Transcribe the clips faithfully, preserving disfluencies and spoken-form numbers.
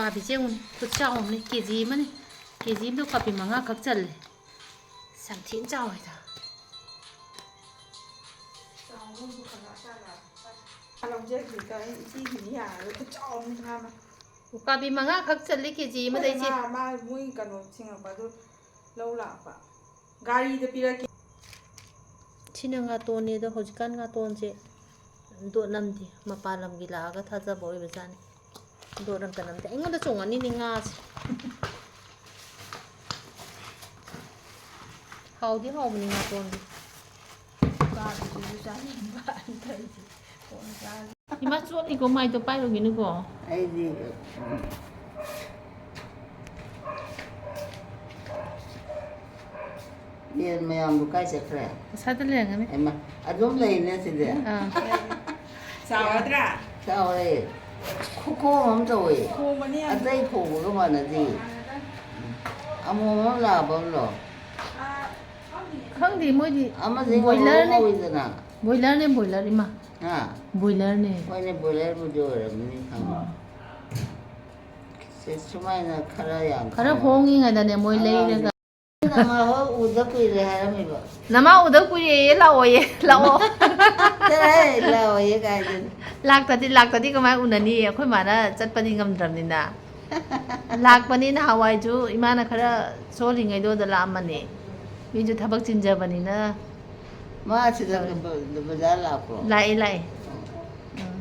ꯀꯥꯕꯤꯁꯦ ꯌꯦꯡꯉꯨꯅꯦ, ꯈꯨꯠꯆꯥꯎ ꯑꯃꯅꯤ, ꯀꯦ ꯖꯤ ꯑꯃꯅꯤ꯫ ꯀꯦ ꯖꯤ ꯑꯃꯗꯣ ꯀꯥꯕꯤ ꯃꯉꯥ ꯈꯛ ꯆꯜꯂꯦ꯫ ꯑꯁ, ꯌꯥꯝ ꯊꯤꯅ ꯆꯥꯎꯋꯦꯗ꯫ ꯂꯧꯖꯈꯤꯕꯗ ꯑꯩ ꯏꯆꯦꯒꯤꯅꯤ ꯌꯥꯔꯔꯣꯏ, ꯈꯨꯠꯆꯥꯎ ꯑꯃꯅꯤ ꯉꯥ ꯑꯃ꯫ ꯎꯀꯥꯕꯤ ꯃꯉꯥ ꯈꯛ ꯆꯜꯂꯤ ꯀꯦ ꯖꯤ ꯑꯃꯗ, ꯏꯆꯦ꯫ ꯃꯥ, ꯃꯥ ꯃꯣꯏ ꯀꯩꯅꯣ ꯁꯤꯡꯉꯛꯄ ꯑꯗꯨ ꯂꯧ ꯂꯥꯛꯄ꯫ ꯒꯥꯔꯤꯗ ꯄꯤꯔꯛꯀꯦ꯫ ꯁꯤꯅ ꯉꯥꯇꯣꯟꯅꯦ, ꯑꯗꯣ ꯍꯧꯖꯤꯛꯀꯥꯟ ꯉꯥꯇꯣꯟꯁꯦ ꯗꯣꯠ ꯅꯝꯗꯦ꯫ ꯃꯄꯥꯟ ꯂꯝꯒꯤ ꯂꯥꯛꯑꯒ ꯊꯥꯖꯕ ꯑꯣꯏꯕꯖꯥꯠꯅꯤ꯫ ꯗꯣꯠ ꯑꯝꯇ ꯅꯝꯗꯦ꯫ ꯑꯩꯉꯣꯟꯗ ꯆꯣꯡꯉꯅꯤꯅꯦ ꯉꯥꯁꯦ꯫ ꯍꯥꯎꯗꯤ ꯍꯥꯎꯕꯅꯤ ꯉꯥꯇꯣꯟꯗꯤ꯫ ꯆꯥꯗꯕꯁꯨ ꯆꯥꯅꯤꯡꯕ ꯑꯩ ꯇꯧꯔꯤꯁꯦ꯫ ꯀꯣꯟꯅ ꯆꯥꯔꯒꯦ꯫ ꯏꯃꯥ ꯆꯣꯠꯂꯤꯀꯣ, ꯃꯥꯏꯗꯣ ꯄꯥꯏꯔꯨꯒꯤꯅꯨꯀꯣ꯫ ꯑꯩꯗꯤ ꯌꯦꯟ ꯃꯌꯥꯝꯗꯨ ꯀꯥꯏ ꯆꯠꯈ꯭ꯔꯦ? ꯑꯁꯥꯗ ꯂꯩꯔꯝꯒꯅꯤ꯫ ꯍꯩꯃꯥ, ꯑꯗꯨꯝ ꯂꯩꯅꯦ ꯁꯤꯗꯤ꯫ ꯑꯥ꯫ ꯆꯥꯎꯔꯗ꯭ꯔꯥ? ꯆꯥꯎꯔꯦ꯫ ꯈꯨꯈꯣꯡ ꯑꯃ ꯇꯧꯋꯦ꯫ ꯈꯣꯡꯕꯅꯤ ꯌꯥꯝ꯫ ꯑꯇꯩ ꯈꯣꯡꯕꯒ ꯃꯥꯟꯅꯗꯦ꯫ ꯑꯃꯣꯝ ꯑꯃ ꯂꯥꯕ ꯑꯃꯂꯣ? ꯈꯪꯗꯦ, ꯃꯣꯏꯗꯤ ꯑꯃꯁꯦ ꯕꯣꯏꯂꯔꯅꯦ꯫ ꯉꯧꯔꯣꯛ ꯉꯧꯋꯤꯗꯅ꯫ ꯕꯣꯏꯂꯔꯅꯦ, ꯕꯣꯏꯂꯔ, ꯏꯃꯥ꯫ ꯍꯥ? ꯕꯣꯏꯂꯔꯅꯦ꯫ ꯍꯣꯏꯅꯦ, ꯕꯣꯏꯂꯔꯕꯨꯗꯤ ꯑꯣꯏꯔꯝꯃꯅꯤ ꯈꯪꯉꯦ꯫ ꯁꯦ, ꯁꯨꯃꯥꯏꯅ ꯈꯔ ꯌꯥꯝ ꯈꯔ ꯊꯝꯃꯣ꯫ ꯍꯣꯡꯉꯤꯉꯩꯗꯅꯦ ꯃꯣꯏ ꯑꯉꯥꯡꯁꯦ ꯂꯩꯔꯒ꯫ ꯅꯃꯥ ꯍꯣꯏ ꯎꯗ ꯀꯨꯏꯔꯦ ꯍꯥꯏꯔꯝꯃꯤꯕ꯫ ꯅꯃꯥ ꯎꯗ ꯀꯨꯏꯔꯦꯌꯦ, ꯂꯥꯛꯑꯣꯌꯦ, ꯂꯥꯛꯑꯣ꯫ ꯆꯠꯂꯍꯦ, ꯂꯥꯛꯑꯣꯌꯦ ꯀꯥꯏꯗꯅꯣ꯫ ꯂꯥꯛꯇꯗꯤ, ꯂꯥꯛꯇꯗꯤ ꯀꯃꯥꯏ ꯎꯅꯅꯤ? ꯑꯩꯈꯣꯏ ꯃꯥꯅ ꯆꯠꯄꯗꯤ ꯉꯝꯗ꯭ꯔꯕꯅꯤꯅ꯫ ꯂꯥꯛꯄꯅꯤ, ꯅꯍꯥꯟꯋꯥꯏꯁꯨ ꯏꯃꯥꯅ ꯈꯔ ꯁꯣꯜꯂꯤꯉꯩꯗꯨꯗ ꯂꯥꯛꯑꯝꯕꯅꯦ꯫ ꯃꯤꯁꯨ ꯊꯕꯛ ꯆꯤꯟꯖꯕꯅꯤꯅ꯫ ꯃꯥ ꯁꯤꯗ ꯕ-, ꯕꯖꯥꯔ ꯂꯥꯛꯄ꯭ꯔꯣ? ꯂꯥꯛꯑꯦ, ꯂꯥꯛꯑꯦ꯫ ꯑꯣ꯫ ꯎꯝ꯫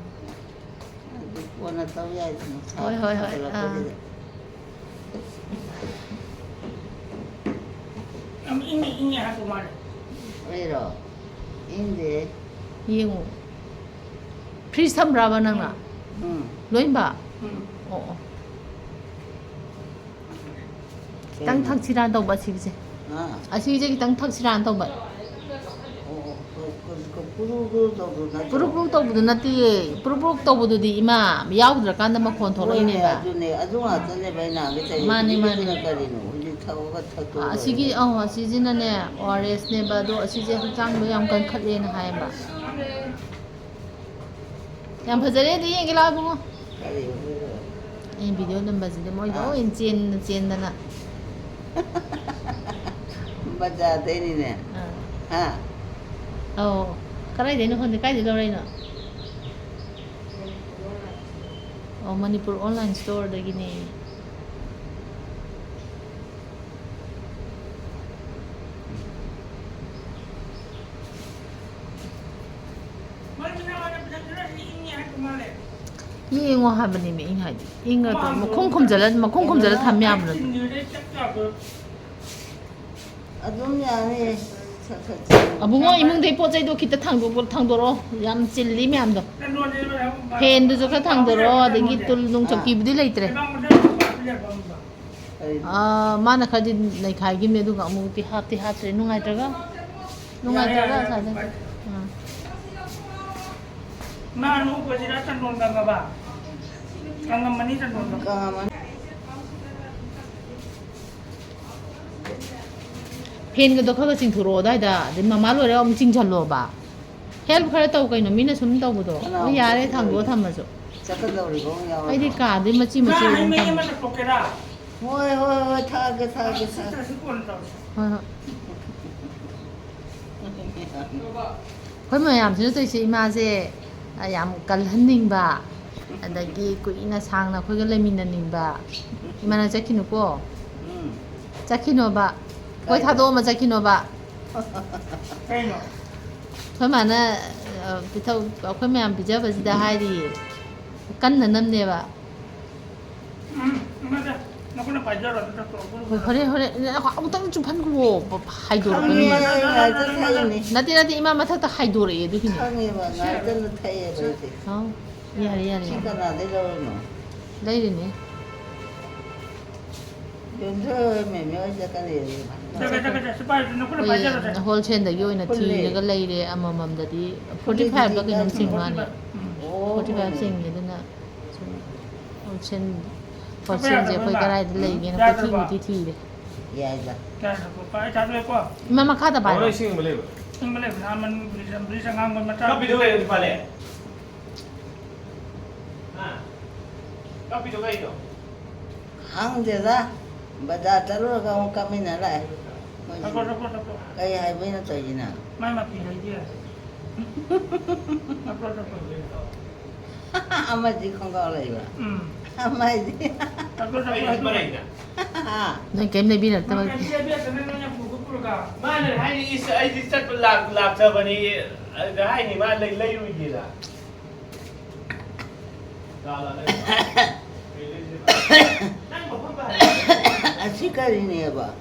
ꯑꯗꯨ ꯀꯣꯟꯅ ꯇꯧ ꯌꯥꯏꯗꯅ, ꯁꯥ-, ꯍꯣꯏ, ꯍꯣꯏ, ꯍꯣꯏ꯫ ꯑꯥ꯫ ꯁꯥꯒꯠꯂꯛꯄꯁꯤꯗ꯫ ꯌꯥꯝ ꯏꯪꯉꯤ, ꯏꯪꯉꯤ ꯍꯥꯏꯔꯛꯄ ꯃꯥꯜꯂꯦ꯫ ꯑꯩꯔꯣ? ꯏꯪꯗꯦ꯫ ꯌꯦꯡꯉꯨ꯫ ꯐ꯭ꯔꯤꯖ ꯊꯝꯕ꯭ꯔꯕ ꯅꯪꯅ? ꯎꯝ꯫ ꯂꯣꯏꯅꯃꯛ? ꯎꯝ꯫ ꯑꯣ, ꯑꯣ꯫ ꯈꯤꯇꯪ ꯀꯩꯅꯣ? ꯊꯛꯁꯤꯔꯥ ꯇꯧꯕ ꯑꯁꯤꯒꯤꯁꯦ꯫ ꯑꯥ꯫ ꯑꯁꯤꯒꯤꯁꯦ ꯈꯤꯇꯪ ꯊꯛꯁꯤꯔꯥ ꯇꯧꯕ꯫ ꯑꯣ, ꯑꯣ, ꯀ-, ꯀ-, ꯀ-, ꯀꯨꯔꯨ ꯀꯨꯔꯨ ꯇꯧꯕꯗꯨ ꯅꯠꯇ꯭ꯔꯣ? ꯄꯨꯔꯨꯛ ꯄꯨꯔꯨꯛ ꯇꯧꯕꯗꯣ ꯅꯠꯇꯦꯌꯦ꯫ ꯄꯨꯔꯨꯛ ꯄꯨꯔꯨꯛ ꯇꯧꯕꯗꯨꯗꯤ, ꯏꯃꯥ, ꯌꯥꯎꯗ꯭ꯔꯀꯥꯟꯗ ꯃꯈꯣꯟ ꯍꯣꯏꯅꯦ, ꯊꯣꯛꯂꯛꯏꯅꯦꯕ꯫ ꯑꯗꯨꯅꯦ, ꯑꯗꯨ ꯉꯥꯛꯇꯅꯦꯕ ꯑꯩꯅ ꯍꯪꯒꯦ ꯇꯧꯔꯤꯁꯦ꯫ ꯃꯥꯅꯦ, ꯃꯥꯅꯦ꯫ ꯍꯧꯖꯤꯛꯀꯤꯗꯨꯅ ꯀꯔꯤꯅꯣ? ꯍꯧꯖꯤꯛ ꯊꯛꯑꯒ ꯊꯛꯇꯣꯛꯑ ꯑꯥ, ꯂꯣꯏꯔꯦ ꯑꯁꯤꯒꯤ, ꯀꯩꯅꯣ꯫ ꯑꯧ, ꯑꯁꯤꯁꯤꯅꯅꯦ, ꯑꯣ ꯑꯥꯔ ꯑꯦꯁꯅꯦꯕ, ꯑꯗꯣ ꯑꯁꯤꯁꯦ ꯍꯛꯆꯥꯡꯗꯣ ꯌꯥꯝ ꯀꯟꯈꯠꯂꯦꯅ ꯍꯥꯏꯌꯦꯕ꯫ ꯌꯥꯝ ꯐꯖꯔꯦ, ꯑꯗꯨ ꯌꯦꯡꯒꯦ ꯂꯥꯛꯑꯣ, ꯏꯕꯨꯡꯉꯣ꯫ ꯀꯔꯤ? ꯑꯩꯅ ꯚꯤꯗꯤꯑꯣ ꯅꯝꯕꯁꯤꯗ ꯃꯣꯏ ꯑꯥ꯫ ꯂꯣꯏ ꯆꯦꯟꯅ ꯆꯦꯟꯗꯅ꯫ ꯕꯖꯥꯔꯗꯩꯅꯤꯅꯦ꯫ ꯑꯥ꯫ ꯍꯥ? ꯑꯧ꯫ ꯀꯗꯥꯏꯗꯩꯅꯣ ꯈꯪꯗꯦ꯫ ꯀꯥꯏꯗꯩ ꯂꯧꯔꯛꯏꯅꯣ? ꯑꯣ, ꯃꯅꯤꯄꯨꯔ ꯑꯣꯟꯂꯥꯏꯟ ꯁ꯭ꯇꯣꯔꯗꯒꯤꯅꯦ꯫ ꯃꯤ ꯏꯪꯉꯣ ꯍꯥꯏꯕꯅꯦꯃꯤ, ꯏꯪ ꯍꯥꯏꯗꯤ꯫ ꯏꯪꯉ ꯃꯈꯨꯝ ꯈꯨꯝꯖꯜꯂ, ꯃꯈꯨꯝ ꯈꯨꯝꯖꯜꯂ ꯊꯝ ꯌꯥꯕ ꯅꯠꯇ꯭ꯔꯣ? ꯑꯗꯨꯝ ꯌꯥꯅꯤ꯫ ꯁꯠ ꯁꯠ ꯁꯠ꯫ ꯑꯕꯨꯡꯉꯣ, ꯏꯃꯨꯡꯗꯩ ꯄꯣꯠ ꯆꯩꯗꯣ ꯈꯤꯇ ꯊꯥꯡꯗꯣꯛ-, ꯊꯥꯡꯗꯣꯔꯛꯑꯣ꯫ ꯌꯥꯝ ꯆꯤꯜꯂꯤ ꯃꯌꯥꯝꯗꯣ꯫ ꯐꯦꯟꯗꯨꯁꯨ ꯈꯔ ꯊꯥꯡꯗꯣꯔꯛꯑꯣ, ꯑꯗꯒꯤ ꯇꯨꯜ ꯅꯨꯡ ꯑꯥ꯫ ꯆꯧꯀꯤꯕꯨꯗꯤ ꯂꯩꯇ꯭ꯔꯦ꯫ ꯀꯔꯤꯅꯣ? ꯑꯥ, ꯃꯥꯅ ꯈꯔꯗꯤ ꯅꯩꯈꯥꯏꯈꯤꯕꯅꯦ, ꯑꯗꯨꯒ ꯑꯃꯨꯛꯇꯤ ꯍꯥꯞꯇꯤ ꯍꯥꯞꯇ꯭ꯔꯦ꯫ ꯅꯨꯡꯉꯥꯏꯇ꯭ꯔꯒ, ꯅꯨꯡꯉꯥꯏꯇ꯭ꯔꯒ ꯌꯥꯔꯦ, ꯌꯥꯔꯦ, ꯁꯥꯗꯣꯏ꯫ ꯐꯔꯦ꯫ ꯑꯥ꯫ ꯉꯥ ꯑꯅꯧꯕꯁꯤꯗ ꯆꯟꯗꯣꯟ ꯀꯪꯉꯕ? ꯀꯪꯉꯝꯃꯅꯤ ꯆꯟꯗꯣꯟꯗꯣ꯫ ꯀꯪꯉꯝꯃꯅꯤ꯫ ꯐꯦꯟꯒꯗꯣ ꯈꯔ ꯈꯔ ꯆꯤꯡꯊꯣꯔꯛꯑꯣ ꯑꯗꯥꯏꯗ, ꯑꯗꯩ ꯃꯃꯥ ꯂꯣꯏꯔꯒ ꯑꯃꯨꯛ ꯆꯤꯡꯁꯜꯂꯣꯕ꯫ Help ꯈꯔ ꯇꯧ ꯀꯩꯅꯣ, ꯃꯤꯅ ꯁꯨꯝ ꯇꯧꯕꯗꯣ꯫ ꯀꯅꯥ ꯍꯣꯏ, ꯌꯥꯔꯦ, ꯆꯠꯀꯗꯧꯔꯤꯒꯦ? ꯊꯥꯡꯗꯣꯛꯑ ꯊꯝꯃꯁꯨ꯫ ꯆꯠꯀꯗꯧꯔꯤꯕꯣ ꯌꯥꯎꯔꯕꯣ? ꯑꯩꯗꯤ ꯀꯥꯗꯩ ꯃꯆꯤ ꯃꯆꯤ ꯉꯥ ꯑꯗꯨꯝ ꯍꯩ ꯃꯍꯤ ꯑꯃ ꯊꯝꯃꯦ꯫ ꯆꯠꯊꯣꯛꯀꯦꯔꯥ? ꯍꯣꯏ, ꯍꯣꯏ, ꯍꯣꯏ, ꯊꯛꯑꯒꯦ, ꯊꯛꯑꯒꯦ, ꯊꯛꯑꯒꯦ꯫ ꯁꯤꯠꯇ꯭ꯔꯁꯨ ꯀꯣꯟꯅ ꯇꯧꯔꯁꯤ꯫ ꯍꯣꯏ, ꯍꯣꯏ꯫ ꯑꯩꯈꯣꯏ ꯃꯌꯥꯝꯁꯤꯅ ꯇꯧꯔꯤꯁꯦ, ꯏꯃꯥꯁꯦ, ꯑ, ꯌꯥꯝ ꯀꯜꯍꯟꯅꯤꯡꯕ, ꯑꯗꯒꯤ ꯀꯨꯏꯅ ꯁꯥꯡꯅ ꯑꯩꯈꯣꯏꯒ ꯂꯩꯃꯤꯟꯅꯅꯤꯡꯕ꯫ ꯏꯃꯥ, ꯅꯪ ꯆꯠꯈꯤꯅꯨꯀꯣ꯫ ꯎꯝ꯫ ꯆꯠꯈꯤꯅꯣꯕ꯫ ꯑꯩꯈꯣꯏ ꯀꯥꯏꯗ? ꯊꯥꯗꯣꯛꯑꯝꯃ ꯆꯠꯈꯤꯅꯣꯕ꯫ ꯀꯩꯅꯣ? ꯑꯩꯈꯣꯏ ꯃꯥꯅ, ꯑ, ꯄꯤꯊꯧ-, ꯑꯩꯈꯣꯏ ꯃꯌꯥꯝ ꯄꯤꯖꯕꯁꯤꯗ ꯍꯥꯏꯔꯤꯌꯦ꯫ ꯀꯟꯅꯅꯕꯅꯦꯕ꯫ ꯎꯝ, ꯏꯃꯥꯗ, ꯅꯈꯨꯠꯅ ꯄꯥꯏꯖꯔꯣ, ꯑꯗꯨ ꯆꯠꯊꯣꯛꯑꯣ꯫ ꯍꯣꯏ, ꯍꯣꯔꯦꯟ, ꯍꯣꯔꯦꯟ, ꯑꯃꯨꯛꯇꯪ ꯆꯨꯞꯍꯟꯈꯨꯋꯣ, ꯍꯥꯏꯗꯣꯔꯛꯀꯅꯤ꯫ ꯈꯪꯉꯦ, ꯉꯥꯏꯇ ꯊꯛꯏꯅꯦ꯫ ꯅꯠꯇꯦ, ꯅꯠꯇꯦ, ꯏꯃꯥ ꯃꯊꯛꯇ ꯍꯥꯏꯗꯣꯔꯛꯑꯦ ꯑꯗꯨꯒꯤꯅꯦ꯫ ꯈꯪꯉꯦꯕ, ꯉꯥꯏꯇꯅ ꯊꯛꯑꯦꯕ ꯑꯩꯗꯤ꯫ ꯍꯥꯎ, ꯌꯥꯔꯦ, ꯌꯥꯔꯦ, ꯁꯤ ꯌꯥꯔꯦ꯫ ꯀꯅꯥꯗꯩ ꯂꯧꯔꯤꯅꯣ? ꯂꯩꯔꯤꯅꯦ꯫ ꯌꯣꯟꯊꯣꯛꯑꯣ, ꯃꯦꯃꯦ ꯍꯣꯏꯗ ꯀꯔꯤ ꯂꯩꯕ? ꯆꯠꯀꯦ, ꯆꯠꯀꯦ, ꯆꯠꯀꯦ, ꯁꯤ ꯄꯥꯏꯔꯤꯁꯤ ꯅꯈꯨꯠꯅ ꯄꯥꯏꯖꯔꯣ, ꯁꯦ꯫ ꯑꯩꯈꯣꯏ wholesalꯗꯒꯤ ꯑꯣꯏꯅ ꯄꯨꯜꯂꯦ꯫ ꯊꯤꯔꯒ ꯂꯩꯔꯦ, ꯑꯃꯃꯝꯗꯗꯤ forty fiveꯂ ꯀꯩꯅꯣꯝ ꯆꯤꯡ ꯃꯥꯅꯦ꯫ ꯎꯝ꯫ ꯑꯣ, forty five ꯍꯣꯏꯅꯦ꯫ ꯆꯤꯡꯉꯦ, ꯑꯗꯨꯅ ꯁꯨꯝ wholesale, ꯆꯠꯄ wholesalꯁꯦ ꯌꯥꯗꯕ꯭ꯔꯣ, ꯑꯩꯈꯣꯏ ꯏꯃꯥ? ꯀꯗꯥꯏꯗ ꯂꯩꯒꯦꯅ ꯌꯥꯗ꯭ꯔꯕꯣ? ꯀꯣꯏꯊꯤꯕꯨꯗꯤ ꯊꯤꯔꯦ꯫ ꯌꯥꯏꯗ꯫ ꯌꯥꯗ꯭ꯔꯕꯣ? ꯑꯩ ꯊꯥꯗꯣꯛꯑꯦꯀꯣ꯫ ꯏꯃꯥ, ꯃꯈꯥꯗ ꯄꯥꯏꯔꯣ꯫ ꯍꯣꯏ, ꯁꯤꯡꯕ ꯂꯩꯕ꯫ ꯁꯤꯡꯕ ꯂꯩꯕ, ꯑꯃꯅꯤ, ꯐ꯭ꯔꯤꯖ, ꯐ꯭ꯔꯤꯖ ꯑꯉꯥꯡꯕ ꯃꯆꯥ꯫ ꯀꯞꯄꯤꯗꯣ ꯀꯩꯅꯣ, ꯗꯤꯄꯥꯂꯦ? ꯍꯥ? ꯀꯞꯄꯤꯗꯣ ꯀꯩꯅꯣ? ꯈꯪꯗꯦꯗ, ꯕꯖꯥꯔ ꯆꯠꯂꯨꯔꯒ ꯑꯃꯨꯛ ꯀꯞꯃꯤꯟꯅ ꯂꯥꯛꯑꯦ꯫ ꯃꯣꯏꯁꯤ ꯊꯛꯈ꯭ꯔꯣ, ꯊꯛꯈ꯭ꯔꯣ, ꯊꯛꯈ꯭ꯔꯣ꯫ ꯀꯩ ꯍꯥꯏꯕꯩꯅꯣ ꯇꯧꯔꯤꯁꯤꯅ? ꯃꯥꯏ ꯃꯄꯤ ꯂꯩꯗꯤ ꯌꯥꯔꯦ꯫ ꯊꯛꯈ꯭ꯔꯣ, ꯊꯛꯈ꯭ꯔꯣ꯫ ꯑꯃꯗꯤ ꯈꯣꯡꯒ꯭ꯔꯥꯎ ꯂꯩꯕ꯫ ꯎꯝ꯫ ꯑꯃꯗꯤ ꯊꯛꯈ꯭ꯔꯣ, ꯊꯛꯈ꯭ꯔꯣ, ꯑꯩ ꯊꯛꯈ꯭ꯔꯣ꯫ ꯃꯔꯩꯗ꯫ ꯅꯣꯏ ꯀꯩꯝ ꯂꯩꯕꯤꯔꯛꯇꯕ꯫ ꯃꯥꯅ ꯍꯥꯏꯅꯤ, "ꯏꯁ, ꯑꯩꯗꯤ ꯆꯠꯄ ꯂꯥꯛ-, ꯂꯥꯛꯆꯕꯅꯤ", ꯑꯗꯨꯗ ꯍꯥꯏꯅꯤ, "ꯃꯥ ꯂꯩ-, ꯂꯩꯔꯨꯏꯒꯦꯗ"꯫ ꯑꯁꯤ ꯀꯔꯤꯅꯦꯕ?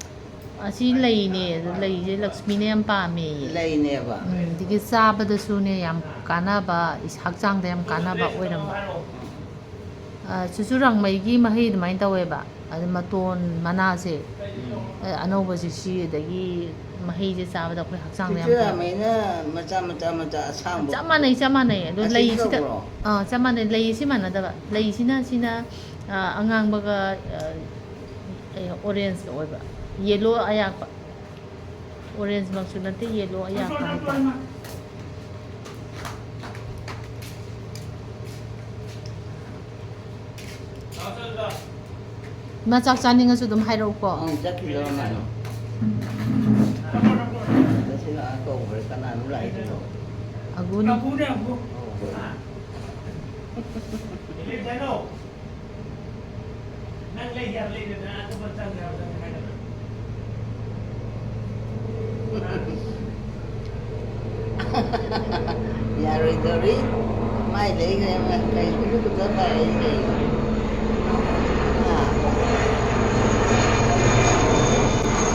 ꯑꯁꯤ ꯂꯩꯅꯦ, ꯑꯗꯨ ꯂꯩꯁꯦ ꯂꯛꯁꯃꯤꯅ ꯌꯥꯝ ꯄꯥꯝꯃꯦꯌꯦ꯫ ꯂꯩꯅꯦꯕ? ꯎꯝ, ꯑꯗꯒꯤ ꯆꯥꯕꯗꯁꯨꯅꯦ ꯌꯥꯝ ꯀꯥꯟꯅꯕ, ꯏꯁ-, ꯍꯛꯆꯥꯡꯗ ꯌꯥꯝ ꯀꯥꯟꯅꯕ ꯑꯣꯏꯔꯝꯕ꯫ ꯑ, ꯆꯨꯆꯨꯔꯥꯡꯃꯩꯒꯤ ꯃꯍꯩ ꯑꯗꯨꯃꯥꯏꯅ ꯇꯧꯋꯦꯕ꯫ ꯑꯗ ꯃꯇꯣꯟ ꯃꯅꯥꯁꯦ, ꯎꯝ꯫ ꯑ, ꯑꯅꯧꯕꯁꯦ ꯁꯤ, ꯑꯗꯒꯤ ꯃꯍꯩꯁꯦ ꯆꯥꯕꯗ ꯑꯩꯈꯣꯏ ꯍꯛꯆꯥꯡꯗ ꯌꯥꯝ ꯐꯩ꯫ ꯆꯨꯆꯨꯔꯥꯡꯃꯩꯅ ꯃꯆꯥ, ꯃꯆꯥ, ꯃꯆꯥ ꯑꯁꯥꯡꯕ꯫ ꯆꯞ ꯃꯥꯟꯅꯩ, ꯆꯞ ꯃꯥꯟꯅꯩ꯫ ꯑꯗꯣ ꯑꯁꯤꯁꯨ ꯂꯩꯁꯤꯗ, ꯇꯧꯕ꯭ꯔꯣ? ꯑꯥ, ꯆꯞ ꯃꯥꯟꯅꯩ꯫ ꯂꯩꯁꯤ ꯃꯥꯟꯅꯗꯕ꯫ ꯂꯩꯁꯤꯅ ꯁꯤꯅ, ꯑ, ꯑꯉꯥꯡꯕꯒ, ꯑ, ꯑꯦ, orange ꯑꯣꯏꯕ꯫ Yellow ꯑꯌꯥꯛꯄ꯫ Orange ꯃꯛꯁꯨ ꯅꯠꯇꯦ, yellow ꯑꯌꯥꯛꯄ ꯍꯥꯏꯇꯥꯔꯦ꯫ ꯏꯃꯥ, ꯆꯥꯛ ꯆꯥꯅꯤꯡꯉꯁꯨ ꯑꯗꯨꯝ ꯍꯥꯏꯔꯛꯎꯀꯣ꯫ ꯑꯪ, ꯆꯠꯈꯤꯗꯧꯔ ꯃꯥꯜꯂꯦ꯫ ꯆꯠꯁꯤꯜꯂꯛꯑ ꯀꯧꯈ꯭ꯔꯦ, ꯀꯅꯥꯅꯣ ꯂꯥꯛꯏꯗꯨꯕꯣ? ꯑꯒꯨꯅꯤ꯫ ꯑꯧ꯫ ꯅꯪ ꯂꯩꯒꯦ ꯍꯥꯏꯕ ꯂꯩꯔꯦꯗꯅ, ꯑꯇꯣꯞꯄ ꯆꯪꯒꯦ ꯍꯥꯏꯕ ꯆꯪꯒꯦ ꯍꯥꯏꯒꯗ꯭ꯔꯥ? ꯌꯥꯔꯣꯏꯗꯧꯔꯤ꯫ ꯃꯥꯏ ꯂꯩꯈ꯭ꯔꯦ, ꯃꯥ ꯀꯩ ꯍꯦꯂꯤꯀꯣꯞꯇꯔ ꯄꯥꯏꯔꯛꯏ ꯀꯩꯅꯣ? ꯍꯥ?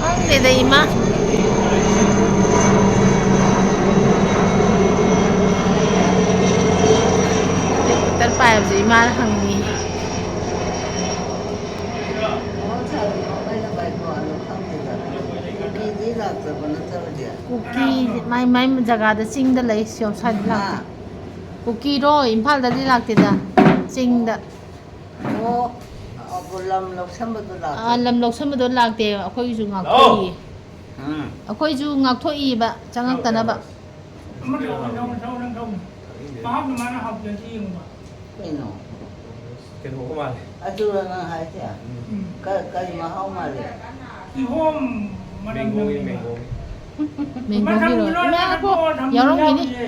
ꯈꯪꯗꯦꯗ, ꯏꯃꯥ꯫ ꯍꯦꯂꯤꯀꯣꯞꯇꯔ ꯄꯥꯏꯕꯁꯦ ꯏꯃꯥꯅ ꯍꯪꯉꯤ꯫ ꯀꯨꯀꯤꯗꯤ ꯂꯥꯛꯇꯕ ꯅꯠꯇ꯭ꯔꯣ ꯍꯧꯖꯤꯛ? ꯀꯨꯀꯤ ꯃꯥꯏ ꯃꯥꯏ ꯖꯒꯥꯗ ꯆꯤꯡꯗ ꯂꯩ, ꯁꯤ ꯁ꯭ꯋꯥꯏꯗ ꯂꯥꯛꯇꯦ꯫ ꯍꯥ? ꯀꯨꯀꯤꯔꯣ? ꯏꯝꯐꯥꯜꯗꯗꯤ ꯂꯥꯛꯇꯦꯗ, ꯆꯤꯡꯗ꯫ ꯑꯣ, ꯑꯣ, ꯂꯝ ꯂꯧꯁꯟꯕꯗꯣ ꯂꯥꯛꯇꯦ꯫ ꯑꯥ, ꯂꯝ ꯂꯧꯁꯟꯕꯗꯣ ꯂꯥꯛꯇꯦ, ꯑꯩꯈꯣꯏꯒꯤꯁꯨ ꯉꯥꯛꯊꯣꯛꯏꯌꯦ꯫ ꯎꯝ꯫ ꯑꯩꯈꯣꯏꯁꯨ ꯉꯥꯛꯊꯣꯛꯏꯕ, ꯆꯪꯉꯛꯇꯅꯕ꯫ ꯑꯃ ꯊꯛꯑꯣ, ꯊꯛꯑꯣ, ꯅꯪ ꯊꯛꯑꯣ꯫ ꯃꯍꯥꯎꯗꯣ ꯃꯥꯅ ꯍꯥꯎꯇ꯭ꯔꯗꯤ ꯌꯦꯡꯉꯨꯕ꯫ ꯀꯩꯅꯣ? ꯀꯩꯅꯣꯒ ꯃꯥꯜꯂꯦ꯫ ꯑꯗꯨꯔ ꯅꯪ ꯍꯥꯏꯁꯦ? ꯎꯝ꯫ ꯎꯝ꯫ ꯀ- ꯀꯔꯤ ꯃꯍꯥꯎ ꯃꯥꯜꯂꯤ? ꯀꯤꯍꯣꯝ ꯃꯅꯝ ꯃꯦꯡꯒꯣꯒꯤ ꯅꯝꯃꯦꯕ꯫ ꯃꯦꯡꯒꯣꯒꯤ꯫ ꯃꯦꯡꯒꯣꯒꯤꯔꯣ? ꯏꯃꯥ ꯉꯥꯏꯈꯣ, ꯌꯥꯎꯔꯝꯒꯤꯅꯤ꯫ ꯌꯥꯎꯔꯤꯌꯦ꯫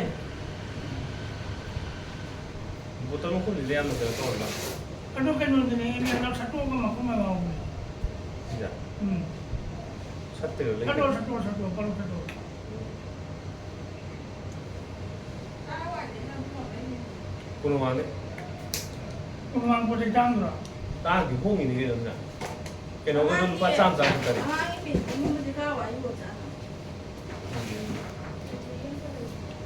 ꯕꯣꯇꯜ ꯃꯈꯨꯝꯁꯤꯗꯤ ꯌꯥꯝꯅ ꯀꯩꯅꯣ ꯇꯧꯔ ꯃꯥꯜꯂꯦ꯫ ꯑꯗꯨ ꯀꯩꯅꯣꯗꯨꯅꯦ, ꯑꯦꯝ ꯑꯦꯜ ꯁꯠꯇꯣꯛꯑꯒ ꯃꯈꯨꯝ ꯑꯃ ꯌꯥꯎꯕꯅꯦ꯫ ꯁꯤꯗ꯫ ꯎꯝ꯫ ꯁꯠꯇ꯭ꯔꯤꯔꯣ ꯁꯠꯇꯣꯛ, ꯂꯩꯗꯣꯏꯔꯣ? ꯁꯠꯇꯣꯛ, ꯁꯠꯇꯣꯛ, ꯄꯔꯣ ꯁꯠꯇꯣꯛ꯫ ꯀꯣꯅꯨꯡ ꯃꯃꯥꯡꯗꯩ꯫ ꯀꯣꯅꯨꯡ ꯃꯃꯥꯡ ꯄꯣꯠ ꯆꯩ ꯇꯥꯡꯗ꯭ꯔꯣ? ꯇꯥꯡꯗꯤ ꯍꯣꯡꯉꯤꯅꯤ ꯀꯩꯅꯣ ꯑꯗꯨꯅ꯫ ꯀꯩꯅꯣꯒꯗꯣ ꯂꯨꯄꯥ ꯆꯥꯝꯃ ꯆꯥꯝꯃ ꯈꯛꯇꯅꯤ꯫ ꯑꯉꯥꯡꯒꯤ ꯄꯦꯟ ꯑꯃꯨꯕꯁꯦ ꯀꯥꯏ ꯋꯥꯏ ꯌꯣꯟꯖꯥꯠꯅꯣ?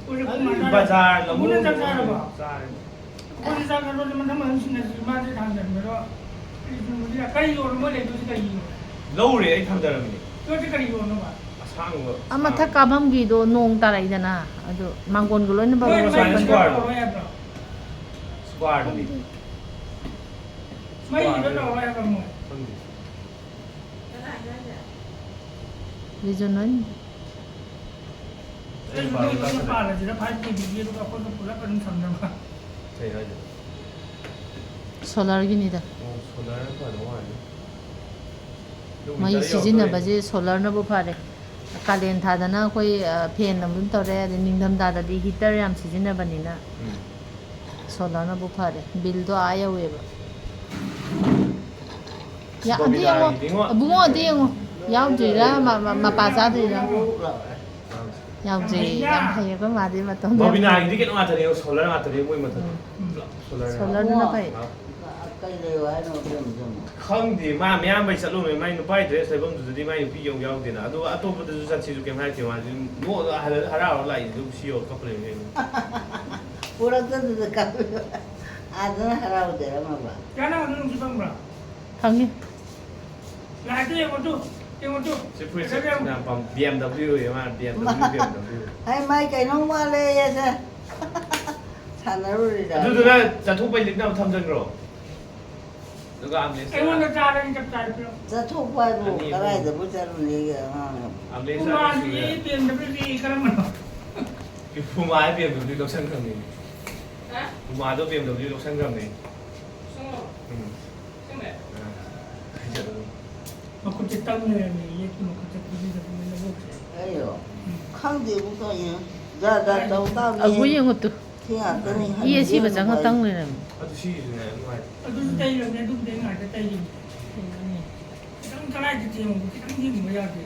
ꯍꯧꯖꯤꯛ ꯑꯗꯨ ꯀꯃꯥꯏꯅ ꯕꯖꯥꯔ ꯑꯃꯨꯛꯅ ꯂꯝꯂꯣꯡ ꯆꯥꯛ ꯆꯥꯔꯕꯣ? ꯆꯥꯔꯦ꯫ ꯑꯩꯈꯣꯏꯗꯤ ꯆꯥꯛ ꯆꯥꯊꯣꯛꯑꯗꯤ ꯃꯊꯪ ꯃꯊꯪ ꯁꯤꯟꯅꯁꯤ꯫ ꯃꯥꯁꯦ ꯊꯥꯡꯖꯟꯕꯗꯣ ꯀꯔꯤ ꯁꯨꯝꯕꯗꯤ ꯀꯔꯤ ꯌꯣꯟꯕ ꯂꯩꯗꯣꯏꯁꯤ ꯀꯔꯤꯅꯣ? ꯂꯧꯔꯦ, ꯑꯩ ꯊꯝꯖꯔꯝꯃꯤꯅꯦ꯫ ꯌꯣꯠꯁꯤ ꯀꯔꯤ ꯌꯣꯟꯅꯕ? ꯑꯁꯥꯡꯕ꯫ ꯑꯥ ꯃꯊꯛ ꯀꯥꯐꯝꯒꯤꯗꯣ ꯅꯣꯡ ꯇꯥꯔꯛꯏꯗꯅ ꯑꯗꯨ ꯃꯥꯡꯒꯣꯟꯒ ꯂꯣꯏꯅ ꯃꯣꯏ ꯕꯕꯜ ꯃꯁꯥꯅ ꯆꯠꯄꯅꯦ꯫ square꯫ ꯇꯧꯔꯣꯏ ꯍꯥꯏꯕ꯭ꯔꯣ? Square ꯗꯨꯗꯤ꯫ ꯃꯩꯒꯤꯗꯣ ꯇꯧꯔꯣꯏ ꯍꯥꯏꯕ꯭ꯔꯣ ꯃꯣꯏ? ꯈꯪꯗꯦ꯫ ꯀꯅꯥ ꯍꯥꯏꯅꯣ ꯍꯥꯏꯁꯦ? ꯔꯤꯖꯟ ꯍꯣꯏ꯫ ꯑꯩꯁꯨ ꯅꯣꯏ ꯂꯣꯏꯅ ꯄꯥꯜꯂꯁꯤꯔ five KBꯒꯤ, ꯑꯗꯨꯒ ꯑꯩꯈꯣꯏꯒ ꯄꯨꯂꯞ ꯑꯗꯨꯝ ꯊꯝꯅꯕ꯫ ꯀꯩ ꯍꯥꯏꯅꯣ? ꯁꯣꯂꯔꯒꯤꯅꯤꯗ꯫ ꯑꯣ, solar ꯐꯗꯧ ꯃꯥꯜꯂꯦ꯫ ꯑꯗꯨ ꯃꯩ winter ꯌꯧꯔꯛꯇꯣꯔꯦ꯫ ꯁꯤꯖꯤꯟꯅꯕꯁꯦ ꯁꯣꯂꯔꯅꯕꯨ ꯐꯔꯦ꯫ ꯀꯥꯂꯦꯟ ꯊꯥꯗꯅ ꯑꯩꯈꯣꯏ ꯐꯦꯟ ꯑꯗꯨꯝ ꯇꯧꯔꯦ, ꯑꯗꯩ ꯅꯤꯡꯊꯝꯊꯥꯗꯗꯤ heater ꯌꯥꯝ ꯁꯤꯖꯤꯟꯅꯕꯅꯤꯅ ꯎꯝ꯫ ꯁꯣꯂꯔꯅꯕꯨ ꯐꯔꯦ꯫ ꯕꯤꯜꯗꯣ ꯑꯥ ꯌꯧꯋꯦꯕ꯫ ꯌꯥ, ꯑꯗꯨ ꯌꯦꯡꯉꯣ꯫ ꯕꯣꯕꯤꯅꯥꯒꯤꯗꯤꯉꯣ꯫ ꯑꯕꯨꯡꯉꯣ ꯑꯗꯨ ꯌꯦꯡꯉꯣ꯫ ꯌꯥꯎꯗ꯭ꯔꯤꯔꯥ ꯃ- ꯃ- ꯃꯄꯥ ꯆꯥꯗ꯭ꯔꯤꯔꯥ? ꯌꯥꯎꯗ꯭ꯔꯤ꯫ ꯌꯥꯝ ꯍꯩꯌꯦ ꯑꯩꯈꯣꯏ ꯃꯥꯗꯤ ꯃꯇꯝꯗ꯫ ꯕꯣꯕꯤꯅꯥꯒꯤꯗꯤ ꯀꯩꯅꯣ ꯉꯥꯛꯇꯅꯦ, solar ꯉꯥꯛꯇꯅꯦ ꯃꯣꯏ ꯃꯊꯛ꯫ ꯎꯝ꯫ ꯄꯨꯂꯞ solar ꯉꯥꯛꯇ꯫ ꯁꯣꯂꯔꯗꯨꯅ ꯐꯩ꯫ ꯀꯩ ꯂꯩꯌꯣ ꯍꯥꯏꯅꯣ ꯑꯗꯨ ꯑꯃꯨꯛ ꯑꯃꯨꯛ? ꯈꯪꯗꯦ, ꯃꯥ ꯃꯌꯥꯝꯕꯩ ꯆꯠꯂꯨꯃꯦ, ꯃꯥꯏ ꯅꯨꯄꯥꯒꯤ dress ꯂꯩꯐꯝꯗꯨꯗꯗꯤ ꯃꯥꯏ ꯅꯨꯄꯤ ꯑꯃꯨꯛ ꯌꯥꯎꯗꯦꯅ꯫ ꯑꯗꯨ ꯑꯇꯣꯞꯄꯗꯁꯨ ꯆꯠꯁꯤꯁꯨ ꯀꯩꯝ ꯍꯥꯏꯗꯦ, ꯃꯥꯗꯤ ꯅꯣꯛꯑꯒ ꯍꯔꯥꯎꯔ ꯂꯥꯛꯏꯗꯨ ꯁꯤ ꯌꯧꯔ ꯀꯞꯄ ꯂꯩꯕꯅꯦ꯫ ꯄꯨꯔꯛꯇꯗꯨꯗ ꯀꯞꯄꯤꯕ꯫ ꯑꯥꯗꯅ ꯍꯔꯥꯎꯖꯔꯝꯃꯕ꯫ ꯌꯥ, ꯅꯪ ꯑꯗꯨ ꯅꯨꯡꯁꯤ ꯐꯪꯕ꯭ꯔꯥ? ꯈꯪꯉꯤ꯫ ꯂꯥꯏꯠꯇ ꯌꯦꯡꯉꯣ ꯇꯨ, ꯌꯦꯡꯉꯣ ꯇꯨ꯫ ꯁꯤ ꯐꯨꯔꯤꯠꯁꯦ ꯐꯖꯕ ꯌꯥꯝ ꯌꯥꯝ ꯄꯥꯝ-, BMW ꯑꯣꯏꯌꯦ ꯃꯥ, BMW, BMW꯫ ꯍꯥꯏ ꯃꯥꯏ ꯀꯩꯅꯣꯝ ꯋꯥꯠꯂꯦꯌꯦ ꯁꯦ꯫ ꯁꯥꯟꯅꯔꯨꯔꯤꯔꯥ? ꯑꯗꯨꯗꯨꯅ ꯆꯠꯊꯣꯛꯄꯩ ꯂꯤꯠꯅꯕ ꯊꯝꯖꯟꯈ꯭ꯔꯣ꯫ ꯑꯗꯨꯒ armrest ꯑꯩꯉꯣꯟꯗ ꯆꯥꯔꯗꯤ ꯆꯞ ꯆꯥꯔꯦ ꯄꯤꯔꯣ꯫ ꯆꯠꯊꯣꯛꯄ ꯍꯥꯏꯕꯨ ꯑꯅꯤ, ꯑꯍꯨꯝ꯫ ꯀꯗꯥꯏꯗꯕꯨ ꯆꯠꯂꯨꯅꯦꯒꯦ ꯑꯉꯥꯡ ꯑꯃ? Armrest ꯄꯨꯃꯥꯒꯤ ꯑꯅꯤ ꯁꯨꯔꯦ꯫ BMWꯒꯤ ꯀꯔꯝꯕꯅꯣ? ꯄꯨꯃꯥ ꯍꯥꯏ BMW ꯂꯧꯁꯟꯈ꯭ꯔꯕꯅꯤ꯫ ꯄꯨꯃꯥꯗꯣ BMW ꯂꯧꯁꯟꯈ꯭ꯔꯕꯅꯤ꯫ ꯆꯦ ꯇꯝ ꯂꯩꯔꯝꯃꯦ, ꯌꯦꯠꯀꯤ ꯃꯈꯨꯠ ꯆꯠꯄꯗꯨꯗ ꯃꯣꯏ ꯂꯧꯕꯨꯛꯁꯦ꯫ ꯑꯩꯔꯣ? ꯎꯝ꯫ ꯈꯪꯗꯦꯕꯨ ꯀꯩꯅꯣ꯫ ꯖꯥꯠ ꯖꯥꯠ ꯇꯧ ꯇꯥꯕꯅꯤ꯫ ꯑꯒꯨ ꯌꯦꯡꯉꯨ ꯇꯨ꯫ ꯁꯤ ꯉꯥꯛꯇꯅꯤ꯫ ꯏ ꯑꯁꯤꯕ ꯆꯪꯉ ꯇꯪ ꯂꯩꯔꯝꯃꯦ꯫ ꯑꯗꯨ ꯁꯤꯁꯤꯅꯦ ꯅꯨꯡꯉꯥꯏꯇꯦ꯫ ꯑꯗꯨꯁꯨ ꯇꯩꯔꯕꯅꯦ, ꯑꯗꯨꯕꯨꯗꯤ ꯑꯩ ꯉꯥꯛꯇ ꯇꯩꯔꯤꯅꯤ꯫ ꯈꯤꯇꯪ ꯀꯗꯥꯏꯗ ꯊꯦꯡꯕ, ꯈꯤꯇꯪ ꯊꯦꯡꯕ ꯌꯥꯗꯦ꯫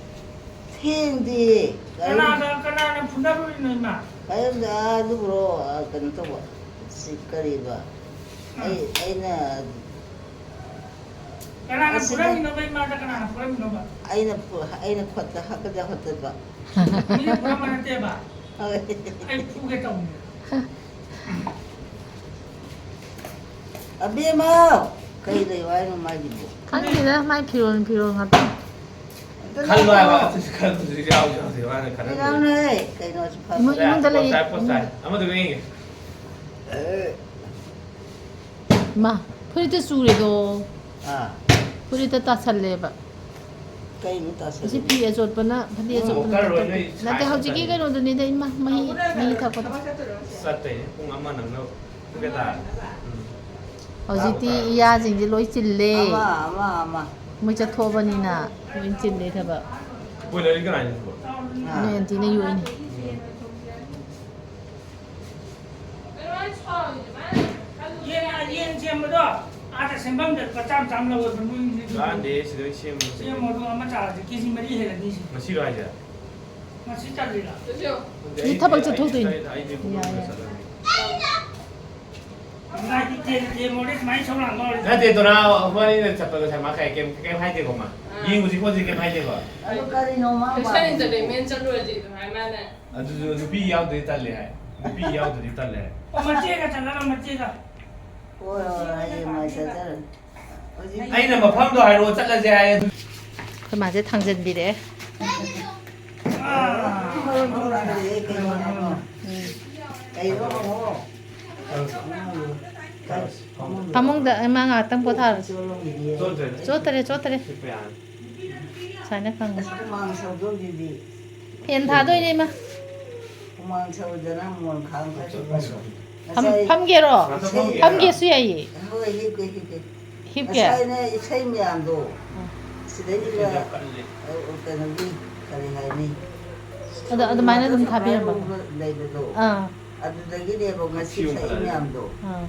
ꯊꯦꯡꯗꯦ꯫ ꯀꯔꯤ? ꯀꯅꯥꯗ, ꯀꯅꯥꯅ ꯐꯨꯅꯔꯨꯔꯤꯅꯣ, ꯏꯃꯥ? ꯀꯔꯤꯝꯇ ꯑꯗꯨꯕꯨꯔꯣ, ꯑ, ꯀꯩꯅꯣ ꯇꯧꯕ꯫ ꯁꯤ ꯀꯔꯤꯕ? ꯑꯩ, ꯑꯩꯅ ꯀꯅꯥꯅ ꯑꯁꯤꯗ ꯐꯨꯔꯝꯃꯤꯅꯣꯕ, ꯏꯃꯥꯗ ꯀꯅꯥꯅ ꯐꯨꯔꯝꯃꯤꯅꯣꯕ? ꯑꯩꯅ ꯐꯨ- ꯑꯩꯅ ꯈꯨꯠꯇ ꯍꯥꯞꯀꯗ ꯍꯣꯠꯇꯠꯄ꯫ ꯃꯤꯅ ꯐꯨꯔꯝꯕ ꯅꯠꯇꯦꯕ꯫ ꯍꯣꯏ꯫ ꯑꯩ ꯐꯨꯒꯦ ꯇꯧꯕꯅꯦ꯫ ꯑꯕꯦꯝꯃ! ꯀꯩ ꯂꯩꯌꯨ ꯍꯥꯏꯅꯣ ꯃꯥꯒꯤꯕꯨ? ꯈꯪꯗꯦꯗ, ꯃꯥꯏ ꯐꯤꯔꯣꯜ ꯐꯤꯔꯣꯜ ꯉꯥꯛꯇ꯫ ꯑꯝꯇ ꯈꯜꯂꯣ ꯍꯥꯏꯕ꯫ ꯂꯧꯈꯣ꯫ ꯑꯗꯨꯁꯨ ꯈꯟꯕꯁꯨ ꯌꯥꯎꯁꯨ ꯌꯥꯎꯗꯦ ꯃꯥꯅ ꯈꯟꯍꯟꯕꯗꯣ꯫ ꯌꯥꯎꯅꯦ꯫ ꯀꯩꯅꯣꯁꯨ ꯐꯕ꯫ ꯃꯣꯏ ꯏꯃꯨꯡꯗ ꯂꯩꯌꯦ꯫ ꯄꯣꯁ ꯇꯥꯏ, ꯄꯣꯁ ꯇꯥꯏ꯫ ꯑꯃꯗꯨꯒ ꯌꯦꯡꯒꯦ꯫ ꯑꯦ, ꯏꯃꯥ, ꯐꯨꯔꯤꯠꯇ ꯆꯨꯔꯦꯗꯣ꯫ ꯑꯥ, ꯐꯨꯔꯤꯠꯇ ꯇꯥꯁꯜꯂꯦꯕ꯫ ꯀꯩꯅꯣ ꯑꯁꯤ ꯇꯥꯁꯜꯂꯤ? ꯐꯤ ꯑꯆꯣꯠꯄꯅ, ꯐꯗꯤ ꯑꯆꯣꯠꯄꯅ ꯃꯣꯀꯔ ꯇꯧꯕ꯫ ꯑꯣꯏꯅ ꯅꯠꯇꯦ, ꯍꯧꯖꯤꯛꯀꯤ ꯁꯥꯏꯁ ꯀꯩꯅꯣꯗꯨꯅꯤꯗ, ꯏꯃꯥ, ꯃꯍꯤ, ꯃꯍꯤ ꯊꯛꯄꯗꯣ꯫ ꯆꯠꯇꯣꯏꯅꯦ ꯄꯨꯡ ꯑꯃ ꯅꯪꯅꯕ꯫ ꯄꯨꯡ ꯀꯌꯥ ꯇꯥꯔꯦ? ꯎꯝ꯫ ꯍꯧꯖꯤꯛꯇꯤ ꯏꯌꯥꯁꯤꯡꯁꯦ ꯂꯣꯏ ꯆꯤꯜꯂꯦ꯫ ꯑꯃ, ꯑꯃ, ꯑꯃ꯫ ꯃꯣꯏ ꯆꯠꯊꯣꯛꯑꯕꯅꯤꯅ ꯂꯣꯏ ꯆꯤꯜꯂꯦ ꯊꯕꯛ꯫ ꯕꯣꯏꯂꯔꯗꯤ ꯀꯅꯥꯏꯅꯣ ꯁꯤꯕꯣ? ꯑꯥ꯫ ꯅꯣꯏ ꯑꯟꯇꯤꯅ ꯌꯣꯛꯏꯅꯦ꯫ ꯌꯦꯟ, ꯌꯦꯟ ꯁꯦꯝꯕꯗꯣ ꯑꯥꯗ ꯁꯦꯝꯐꯝꯗ ꯂꯨꯄꯥ ꯆꯥꯝ ꯆꯥꯝ ꯂꯧꯋꯦꯕ ꯅꯣꯏꯒꯤꯗꯤ꯫ ꯀꯥꯟꯗꯦ ꯁꯤꯗ ꯑꯣꯏꯅ ꯁꯦꯝꯕꯁꯦ꯫ ꯁꯦꯝꯃꯣ, ꯑꯗꯨꯒ ꯑꯃ ꯆꯥꯔꯁꯦ, ꯀꯦ ꯖꯤ ꯃꯔꯤ ꯍꯦꯜꯂꯅꯤ ꯁꯤ꯫ ꯉꯁꯤꯔꯣ ꯍꯥꯏꯁꯦ? ꯉꯁꯤ ꯆꯠꯂꯤꯔ? ꯈꯪꯗꯦ, ꯃꯤ ꯑꯩꯗꯤ- ꯊꯕꯛ ꯑꯩꯗꯤ ꯆꯠꯊꯣꯛꯇꯣꯏꯅꯤ꯫ ꯆꯠꯂꯦ, ꯑꯩꯗꯤ ꯄꯨꯡ ꯌꯥꯏ, ꯑꯃꯗ ꯌꯥꯏ꯫ ꯆꯠꯂꯅꯤ꯫ ꯉꯥꯏꯈꯣ, ꯇꯦꯟ, ꯇꯦꯟ ꯃꯣꯔꯦ ꯁꯨꯃꯥꯏꯅ ꯁꯧ ꯂꯥꯡꯗꯧꯔꯦ꯫ ꯅꯠꯇꯦ, ꯇꯣꯔꯥ ꯑꯩꯈꯣꯏ ꯑꯅꯤꯅ ꯆꯠꯄꯗꯣ ꯉꯁꯥꯏ ꯃꯥ ꯀꯩ- ꯀꯩꯝ ꯀꯩꯝ ꯍꯥꯏꯗꯦꯀꯣ ꯃꯥ꯫ ꯌꯦꯡꯉꯨꯁꯤ ꯈꯣꯠꯁꯤ ꯀꯩꯝ ꯍꯥꯏꯗꯦꯀꯣ꯫ ꯑꯗꯨ ꯀꯔꯤꯅꯣ ꯃꯥ ꯈ꯭ꯔꯤꯁꯇꯤꯌꯥꯟ ꯄꯥꯝꯃꯤꯁꯦ? ꯏꯟꯇꯔꯇꯦꯟꯃꯦꯟ ꯆꯠꯂꯨꯔꯁꯤ ꯑꯗꯨꯃꯥꯏꯅ ꯃꯥꯅ ꯑꯗꯨꯁꯨ ꯅꯨꯄꯤ ꯌꯥꯎꯗ꯭ꯔꯗꯤ ꯇꯜꯂꯦ ꯍꯥꯏ꯫ ꯅꯨꯄꯤ ꯌꯥꯎꯗ꯭ꯔꯗꯤ ꯇꯜꯂꯦ ꯍꯥꯏ꯫ ꯑꯣ, ꯃꯆꯦꯒ ꯆꯠꯂꯒ ꯃꯆꯦꯒ꯫ ꯍꯣꯏ, ꯍꯣꯏ, ꯍꯣꯏ, ꯍꯌꯦꯡ ꯃꯥꯏ ꯆꯠꯆꯔꯅꯤ꯫ ꯍꯧꯖꯤꯛ ꯑꯩꯅ ꯃꯐꯝꯗꯣ ꯍꯥꯏꯔꯛꯑꯣ ꯆꯠꯂꯁꯦ ꯍꯥꯏ꯫ ꯑꯗꯨ ꯑꯩꯈꯣꯏ ꯃꯥꯁꯦ ꯊꯥꯡꯖꯟꯕꯤꯔꯛꯑꯦ꯫ ꯃꯔꯣꯟ ꯊꯣꯛꯂꯛꯇ꯭ꯔꯦ, ꯀꯩꯅꯣ ꯍꯥꯏꯕ? ꯀꯩꯅꯣ ꯍꯪꯉꯣ꯫ ꯐꯃꯨꯡꯗ ꯏꯃꯥ ꯉꯥꯏꯍꯥꯛꯇꯪ ꯄꯣꯊꯥꯔꯁꯤ꯫ ꯆꯣꯠꯂꯝꯈꯤꯅꯤ꯫ ꯆꯣꯠꯇ꯭ꯔꯦ꯫ ꯆꯣꯠꯇꯔꯦ, ꯆꯣꯠꯇꯔꯦ꯫ ꯁꯤꯠꯄ ꯌꯥꯔꯅꯤ꯫ ꯁꯨꯃꯥꯏꯅ ꯈꯪꯉꯦ꯫ ꯍꯨꯃꯥꯡ ꯁꯧꯗꯣꯛꯈꯤꯗꯤ꯫ ꯐꯦꯟ ꯊꯥꯗꯣꯏꯅꯦ ꯏꯃꯥ꯫ ꯍꯨꯃꯥꯡ ꯁꯧꯗꯅ ꯃꯣꯟ ꯈꯥꯡ ꯈꯔꯁꯨ ꯄꯥꯏꯁꯣ꯫ ꯐꯝ- ꯉꯁꯥꯏ ꯐꯝꯒꯦꯔꯣ? ꯉꯥꯛꯇ ꯐꯝꯒꯦ꯫ ꯐꯝꯒꯦꯁꯨ ꯌꯥꯏꯌꯦ꯫ ꯍꯣꯏ, ꯍꯤꯞꯀꯦ, ꯍꯤꯞꯀꯦ꯫ ꯍꯤꯞꯀꯦ? ꯉꯁꯥꯏꯅꯦ ꯏꯁꯩ ꯃꯌꯥꯝꯗꯣ ꯁꯤꯗꯩꯁꯤꯗ, ꯀꯜꯂꯤ꯫ ꯑ, ꯀꯩꯅꯣꯒꯤ, ꯀꯔꯤ ꯍꯥꯏꯅꯤ? ꯑꯗꯣ ꯑꯗꯨꯃꯥꯏꯅ ꯑꯗꯨꯝ ꯊꯥꯕꯤꯔꯝꯕ꯫ ꯂꯩꯕꯗꯣ꯫ ꯑꯥ꯫ ꯑꯗꯨꯗꯒꯤꯅꯦꯕ ꯉꯁꯤ ꯁꯛꯏ ꯃꯌꯥꯝꯗꯣ꯫ ꯑꯥ꯫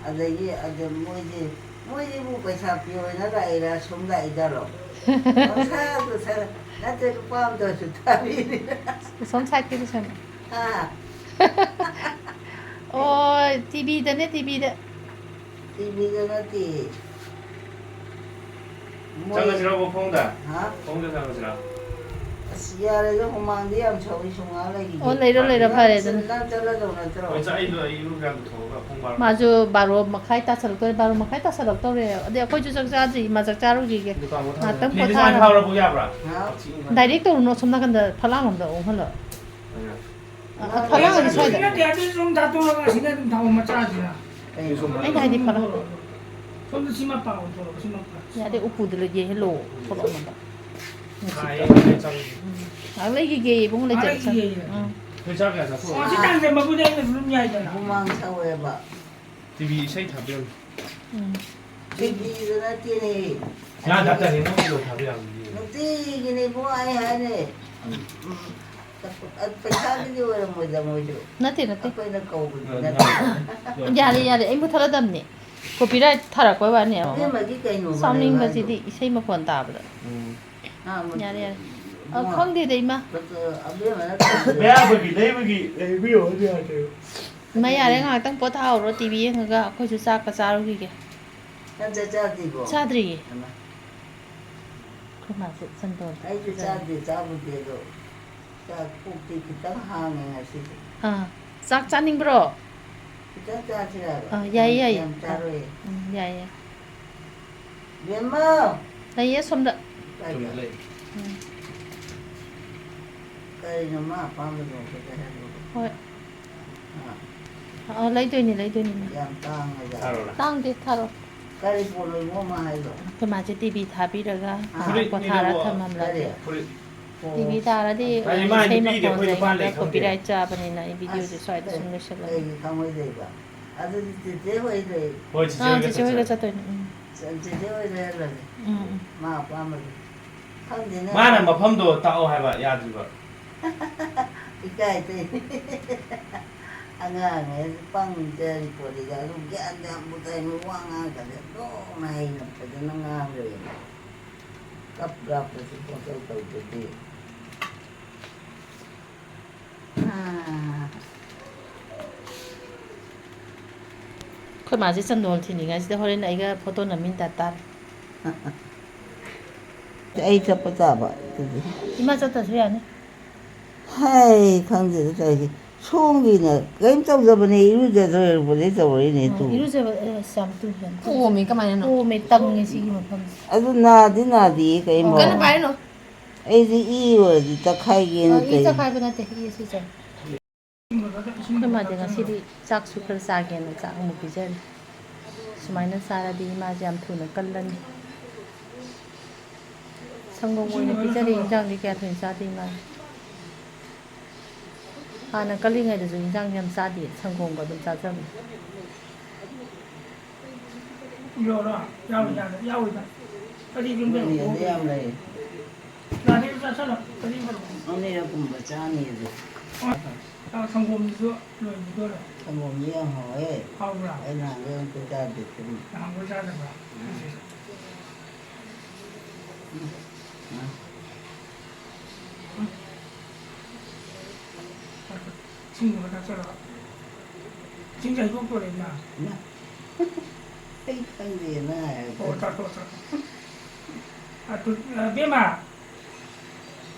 ꯑꯗꯒꯤ ꯑꯗ ꯃꯣꯏꯗꯤ, ꯃꯣꯏꯗꯤꯕꯨ ꯄꯩꯁꯥ ꯄꯤꯌꯣꯅ ꯂꯥꯛꯏꯔꯥ ꯁꯨꯝ ꯂꯥꯛꯏꯖꯥꯠꯂꯣ? ꯄꯪꯁꯥꯗ ꯁꯥ-, ꯅꯠꯇꯦ, ꯂꯨꯄꯥ ꯑꯝꯇꯁꯨ ꯊꯥꯕꯤꯔꯦ꯫ ꯁꯣꯝ ꯁꯥꯏꯠꯀꯤꯗꯨ ꯁꯦꯝꯃꯣ꯫ ꯍꯥ? ꯑꯣ, ꯇꯤꯚꯤꯗꯅꯦ, ꯇꯤꯚꯤꯗ꯫ ꯇꯤꯚꯤꯗ ꯅꯠꯇꯦ꯫ ꯃꯣꯏ ꯆꯪꯉꯁꯤꯔꯣ ꯃꯈꯣꯡꯗ? ꯍꯥ? ꯈꯣꯡꯗ ꯆꯪꯉꯁꯤꯔꯣ? ꯑꯁ, ꯌꯥꯔꯦꯗ, ꯍꯨꯃꯥꯡꯗꯤ ꯌꯥꯝ ꯁꯧꯏ, ꯁꯨꯝ ꯉꯥꯏꯍꯥꯛ ꯂꯩꯈꯤꯒꯦ꯫ ꯑꯣ, ꯂꯩꯔꯣ, ꯂꯩꯔꯣ, ꯅꯪ ꯐꯔꯦ ꯆꯠ-, ꯑꯗꯨꯅ꯫ ꯅꯪ ꯆꯠꯂꯗꯧ ꯅꯠꯇ꯭ꯔꯣ? ꯍꯣꯏ, ꯆꯠ-, ꯑꯩꯗꯣ, ꯑꯩ ꯏꯔꯨ ꯀꯌꯥꯝ ꯊꯣꯛꯑꯒ ꯄꯨꯡ ꯕꯥꯔꯣ꯫ ꯃꯥꯁꯨ ꯕꯥꯔꯣ ꯃꯈꯥꯏ ꯇꯥꯁꯜꯂꯛꯇꯣꯔꯦ, ꯕꯥꯔꯣ ꯃꯈꯥꯏ ꯇꯥꯁꯜꯂꯛꯇꯧꯔꯦ꯫ ꯑꯗꯩ ꯑꯈꯣꯏꯁꯨ ꯆꯥꯛ ꯆꯥꯗ꯭ꯔꯤ, ꯏꯃꯥ ꯆꯥꯛ ꯆꯥꯔꯨꯈꯤꯒꯦ꯫ ꯗꯨꯀꯥꯟ ꯄꯣꯊꯥ ꯉꯥꯛꯇꯪ ꯂꯩ꯫ ꯐꯦꯟꯁꯦ ꯄꯣꯊꯥꯔ꯫ ꯁꯨꯃꯥꯏꯅ ꯊꯥꯔꯕ ꯌꯥꯕ꯭ꯔꯥ? ꯍꯥ? ꯗꯥꯏꯔꯦꯛ ꯇꯧꯔꯨꯅꯣ, ꯑꯁꯣꯝ ꯅꯥꯀꯟꯗ ꯐꯛꯂꯥꯡ ꯂꯣꯝꯗ ꯑꯣꯟꯍꯜꯂꯣ꯫ ꯑ, ꯑ, ꯐꯛꯂꯥꯡ ꯑꯗꯤ ꯁ꯭ꯋꯥꯏꯗ꯫ ꯅꯠꯇꯦ, ꯑꯗꯨ ꯁꯨꯝ ꯊꯥꯗꯣꯛꯑꯒ ꯑꯁꯤꯗ ꯑꯗꯨꯝ ꯊꯥꯎ ꯃꯆꯥꯁꯤꯅ꯫ ꯑꯩꯅ ꯍꯥꯏꯗꯤ ꯐꯛꯂꯥꯡ꯫ ꯁꯣꯝꯗ ꯁꯤ ꯃꯄꯥ ꯑꯣꯟꯊꯣꯔꯛꯑꯣ, ꯁꯤ ꯃꯄꯥ꯫ ꯌꯥꯗꯦ, ꯎꯄꯨꯗ ꯂꯣꯏ ꯌꯦꯜꯍꯜꯂꯣ, ꯊꯣꯛꯂꯛꯑꯣ ꯃꯄꯥ꯫ ꯁꯥꯏꯌꯦ, ꯆꯪꯉꯦ꯫ ꯎꯝ꯫ ꯉꯥꯏꯍꯥꯛ ꯂꯩꯈꯤꯒꯦ, ꯏꯕꯨꯡ ꯂꯩꯖꯔꯁꯅꯨ꯫ ꯉꯥꯏꯍꯥꯛ ꯂꯩꯈꯤꯒꯦ꯫ ꯎꯝ꯫ ꯅꯣꯏ ꯆꯥꯛ ꯀꯌꯥ ꯆꯥꯊꯣꯛꯑꯒꯦ? ꯑꯣ, ꯁꯤ ꯇꯥꯡꯁꯦ ꯃꯕꯨꯗ ꯑꯩꯅ ꯑꯗꯨꯝ ꯌꯥꯏꯗꯅ꯫ ꯍꯨꯃꯥꯡ ꯁꯧꯋꯦꯕ꯫ ꯇꯤꯚꯤ ꯏꯁꯩ ꯊꯥꯕꯤꯔꯝꯃꯤ꯫ ꯎꯝ꯫ ꯇꯤꯚꯤꯗ ꯅꯠꯇꯦꯅꯦ꯫ ꯉꯥ ꯗꯥꯛꯇꯔꯅꯤ, ꯅꯪ ꯀꯤꯂꯣ ꯊꯥꯕꯤꯔꯝꯃꯤ꯫ ꯅꯨꯡꯇꯤꯒꯤꯅꯦ ꯏꯕꯨꯡ ꯑꯩ ꯍꯥꯏꯅꯦ꯫ ꯎꯝ꯫ ꯄꯩꯁꯥꯒꯤꯗꯤ ꯑꯣꯏꯔꯝꯃꯣꯏꯗ ꯃꯣꯏꯁꯨ꯫ ꯅꯠꯇꯦ, ꯅꯠꯇꯦ꯫ ꯑꯩꯈꯣꯏꯅ ꯀꯧꯕꯗꯤ ꯑ, ꯅꯠꯇꯦ꯫ ꯌꯥꯔꯦ, ꯌꯥꯔꯦ, ꯑꯩ ꯃꯨꯊꯠꯂꯗꯝꯅꯦ꯫ Copyright ꯊꯥꯔꯛꯄꯩ ꯋꯥꯅꯦ꯫ ꯑꯕꯦꯝꯃꯒꯤ ꯀꯩꯅꯣ ꯁꯥꯎꯅꯤꯡꯕꯁꯤꯗꯤ ꯍꯥꯏꯗꯣ? ꯏꯁꯩ ꯃꯈꯣꯟ ꯇꯥꯕꯗ꯫ ꯎꯝ꯫ ꯑꯥ, ꯃꯨ-, ꯌꯥꯔꯦ, ꯌꯥꯔꯦ꯫ ꯑ, ꯃꯨ-, ꯈꯪꯗꯦꯗ, ꯏꯃꯥ꯫ ꯑꯕꯦꯝꯃꯅ ꯈꯪꯗꯦ꯫ ꯃꯌꯥꯝꯕꯒꯤ ꯂꯩꯕꯒꯤ ꯂꯩꯕꯤꯌꯣ ꯍꯥꯏꯗꯤ ꯌꯥꯗꯦꯕ꯫ ꯏꯃꯥ, ꯌꯥꯔꯦ, ꯉꯥꯏꯍꯥꯛꯇꯪ ꯄꯣꯊꯥꯍꯧꯔꯣ, ꯇꯤꯚꯤ ꯌꯦꯡꯉꯒ ꯑꯩꯈꯣꯏꯁꯨ ꯆꯥꯛꯀ ꯆꯥꯔꯨꯈꯤꯒꯦ꯫ ꯅꯪ ꯆꯥꯛ ꯆꯥꯗ꯭ꯔꯤꯕꯣ? ꯆꯥꯗ꯭ꯔꯤꯌꯦ꯫ ꯍꯩꯃꯥ꯫ ꯑꯩꯈꯣꯏ ꯃꯥꯁꯦ ꯆꯟꯗꯣꯟ ꯑꯩꯁꯨ ꯄꯤꯖꯔꯦ꯫ ꯆꯥꯗꯦ, ꯆꯥꯕꯨꯗꯤ, ꯑꯗꯣ ꯆꯥꯛ ꯄꯨꯛꯇꯤ ꯈꯤꯇꯪ ꯍꯥꯡꯉꯦ ꯉꯁꯤꯗꯤ꯫ ꯑꯥ, ꯆꯥꯛ ꯆꯥꯅꯤꯡꯕ꯭ꯔꯣ? ꯈꯤꯇꯪ ꯆꯥꯁꯤꯔꯕ? ꯑꯥ, ꯌꯥꯏꯌꯦ, ꯌꯥꯝ, ꯌꯥꯏꯌꯦ꯫ ꯌꯥꯝ ꯆꯥꯔꯣꯏꯌꯦ꯫ ꯎꯝ, ꯌꯥꯏꯌꯦ꯫ ꯕꯦꯝꯃ! ꯂꯩꯌꯦ ꯑꯁꯣꯝꯗ꯫ ꯀꯥꯏꯗ? ꯆꯨꯝꯅ ꯂꯩ꯫ ꯎꯝ꯫ ꯀꯩꯅꯣ ꯃꯥ ꯑꯄꯥꯝꯕꯗꯣ ꯑꯝꯇ ꯂꯩꯍꯜꯂꯨ꯫ ꯍꯣꯏ꯫ ꯑꯥ꯫ ꯑꯥ, ꯂꯩꯗꯣꯏꯅꯤ, ꯂꯩꯗꯣꯏꯅꯤ꯫ ꯌꯥꯝ ꯇꯥꯡꯉꯦꯗ꯫ ꯊꯥꯔꯣꯔꯥ? ꯇꯥꯡꯗꯦ, ꯊꯥꯔꯣ꯫ ꯀꯔꯤ ꯄꯣꯠꯅꯣ ꯏꯕꯨꯡꯉꯣ ꯃꯥ ꯍꯥꯏꯗꯣ? ꯑꯩꯈꯣꯏ ꯃꯥꯁꯦ ꯇꯤꯚꯤ ꯊꯥꯕꯤꯔꯒ ꯍꯥ? ꯉꯥꯏꯍꯥꯛ ꯐꯨꯔꯤꯠꯅꯤꯅꯦ ꯄꯣꯊꯥꯔ ꯏꯕꯨꯡꯉꯣ꯫ ꯊꯝꯃꯝꯂꯒꯦ꯫ ꯀꯔꯤ? ꯐꯨꯔꯤꯠ꯫ ꯑꯣ꯫ ꯇꯤꯚꯤ ꯇꯥꯔꯗꯤ ꯍꯥꯏꯗꯤ ꯃꯥ ꯏꯁꯩ ꯅꯨꯄꯤꯒꯤ ꯃꯈꯣꯟꯁꯦ ꯑꯩꯈꯣꯏ ꯅꯨꯄꯥ ꯍꯦꯛꯇ ꯂꯩ ꯈꯪꯗꯦ꯫ Copyright ꯆꯥꯕꯅꯤꯅ ꯑꯩ videoꯁꯦ ꯑꯁ, ꯁ꯭ꯋꯥꯏꯗ ꯁꯨꯝ ꯀꯩ-, ꯂꯣꯏꯁꯤꯜꯂꯒꯦ꯫ ꯀꯩꯒꯤ ꯈꯪꯉꯣꯏꯗꯣꯏꯕ? ꯑꯗꯨꯗꯤ ꯆꯦꯆꯦ ꯍꯣꯏ ꯂꯩ꯫ ꯍꯣꯏ, ꯆꯦꯆꯦ ꯑꯥ, ꯍꯣꯏꯒ ꯆꯦꯆꯦ ꯍꯣꯏꯒ ꯆꯠꯁꯦ꯫ ꯆꯠꯇꯣꯏꯅꯦ꯫ ꯎꯝ꯫ ꯆꯦꯆꯦ ꯍꯣꯏ ꯂꯩꯍꯜꯂꯒꯦ꯫ ꯎꯝ, ꯎꯝ꯫ ꯃꯥ ꯑꯄꯥꯝꯕꯗꯣ꯫ ꯈꯪꯗꯦꯅꯦ꯫ ꯃꯥꯅ ꯃꯐꯝꯗꯣ ꯇꯥꯛꯑꯣ ꯍꯥꯏꯕ ꯌꯥꯗ꯭ꯔꯤꯕ꯫ ꯏꯀꯥꯏ ꯇꯣꯏꯅꯦ꯫ ꯑꯉꯥꯡꯅꯦ ꯄꯪꯖꯔꯤ ꯄꯣꯠꯅꯤꯗ, ꯑꯗꯨ ꯒ꯭ꯌꯥꯟ ꯌꯥꯝꯕꯨ ꯇꯥꯏ, ꯃꯣꯏ ꯋꯥ ꯉꯥꯡꯉꯀꯥꯟꯗ ꯂꯣꯡꯅ ꯍꯩꯅ ꯐꯖꯅ ꯉꯥꯡꯈ꯭ꯔꯦꯅꯦ꯫ ꯀꯞ ꯂꯥꯎꯕꯁꯨ ꯄꯪꯇꯧ ꯇꯧꯗ꯭ꯔꯗꯤ꯫ ꯑꯥ꯫ ꯑꯩꯈꯣꯏ ꯃꯥꯁꯦ ꯆꯟꯗꯣꯜ ꯊꯤꯟꯅꯤꯡꯉꯥꯏꯁꯤꯗ ꯍꯣꯔꯦꯟ ꯑꯩꯒ ꯐꯣꯇꯣ ꯅꯝꯃꯤꯟꯅ ꯇꯥꯔꯦ꯫ ꯑꯩ ꯆꯠꯄ ꯇꯥꯕ ꯑꯗꯨꯗꯤ꯫ ꯏꯃꯥ ꯆꯠꯇ꯭ꯔꯁꯨ ꯌꯥꯅꯤ꯫ ꯍꯩ, ꯈꯪꯗꯦꯗ ꯇꯧꯔꯤꯁꯦ꯫ ꯁꯣꯝꯒꯤꯅ ꯀꯔꯤꯝ ꯇꯧꯗꯕꯅꯦ, ꯏꯔꯨꯖꯗ꯭ꯔꯕꯗꯩ ꯇꯧꯔꯛꯏꯅꯦ ꯑ, ꯇꯨ꯫ ꯏꯔꯨꯖꯕ, ꯑ, ꯑꯁ, ꯌꯥꯝ ꯇꯨ, ꯌꯥꯝ ꯇꯨ꯫ ꯄꯣꯝꯃꯦ, ꯀꯃꯥꯏꯅꯅꯣ? ꯄꯣꯝꯃꯦ, ꯇꯪꯉꯦ ꯁꯤꯒꯤ ꯃꯐꯝꯁꯦ꯫ ꯑꯗꯨ ꯅꯥꯗꯤ ꯅꯥꯗꯤꯌꯦ ꯀꯔꯤꯝ ꯑꯣ꯫ ꯀꯟꯅ ꯐꯥꯎ꯫ ꯄꯥꯏꯔꯨꯅꯨ꯫ ꯑꯩꯗꯤ ꯏ ꯑꯣꯏꯔꯗꯤ ꯇꯛꯈꯥꯏꯒꯦꯅ ꯑ, ꯏ ꯇꯧꯔꯤ꯫ ꯇꯛꯈꯥꯏꯕ ꯅꯠꯇꯦ, ꯏ ꯑꯁꯤ ꯆꯪꯉꯦ꯫ ꯑꯩꯈꯣꯏ ꯃꯥꯗꯤ ꯉꯁꯤꯗꯤ ꯆꯥꯛꯁꯨ ꯈꯔ ꯆꯥꯒꯦꯅ ꯆꯥꯛ ꯑꯃꯨꯛ ꯄꯤꯖꯔꯤ꯫ ꯁꯨꯃꯥꯏꯅ ꯆꯥꯔꯗꯤ ꯏꯃꯥꯁꯦ ꯌꯥꯝ ꯊꯨꯅ ꯀꯜꯂꯅꯤ꯫ ꯁꯪꯒꯣꯝ ꯑꯣꯏꯅ ꯄꯤꯖꯔꯤ, ꯏꯟꯖꯥꯡꯗꯤ ꯀꯌꯥ ꯊꯣꯏꯅ ꯆꯥꯗꯦ ꯏꯃꯥ꯫ ꯍꯥꯟꯅ ꯀꯜꯂꯤꯉꯩꯗꯁꯨ ꯏꯟꯖꯥꯡ ꯌꯥꯝ ꯆꯥꯗꯦ, ꯁꯪꯒꯣꯝꯒ ꯑꯗꯨꯝ ꯆꯥꯖꯕꯅꯤ꯫ ꯌꯥꯎꯔꯣ? ꯌꯥꯎꯔꯣ, ꯌꯥꯎꯔꯣ, ꯌꯥꯎꯔꯣꯏꯗ꯫ ꯀꯔꯤꯒꯨꯝꯕ ꯃꯣꯏ ꯑꯗꯨ ꯌꯥꯝ ꯂꯩ꯫ ꯌꯥꯅꯤ, ꯆꯥꯁꯜꯂꯣ꯫ ꯀꯔꯤꯒꯨꯝꯕ ꯑꯅꯤꯔꯛꯀꯨꯝꯕ ꯆꯥꯅꯤ ꯑꯗꯨ꯫ ꯑꯣ, ꯁꯪꯒꯣꯝꯗꯨꯁꯨ ꯂꯣꯏꯈꯤꯗꯣꯔꯦ꯫ ꯁꯪꯒꯣꯝꯗꯤ ꯌꯥꯝ ꯍꯥꯎꯋꯦ꯫ ꯍꯥꯎꯕ꯭ꯔꯥ? ꯑꯩ ꯅꯍꯥꯟꯒꯩ ꯑꯝꯇ ꯆꯥꯗꯦ꯫ ꯅꯍꯥꯟꯒꯩ ꯆꯥꯗꯕ꯭ꯔꯥ? ꯎꯝ꯫ ꯎꯝ꯫ ꯎꯝ꯫ ꯏꯁꯤꯡꯗꯨꯒ ꯊꯛꯆꯜꯂꯣ꯫ ꯏꯁꯤꯡꯁꯦ ꯍꯩꯗꯣꯛꯇꯣꯔꯦ, ꯏꯃꯥ꯫ ꯏꯃꯥ꯫ ꯑꯩ ꯈꯪꯗꯦ, ꯅꯪ ꯍꯥꯏꯔꯛꯀꯅꯨ꯫ ꯑꯣ, ꯆꯥꯊꯣꯛꯑꯣ, ꯆꯥꯊꯣꯛꯑꯣ꯫ ꯑꯗꯨ, ꯑ, ꯕꯦꯝꯃ꯫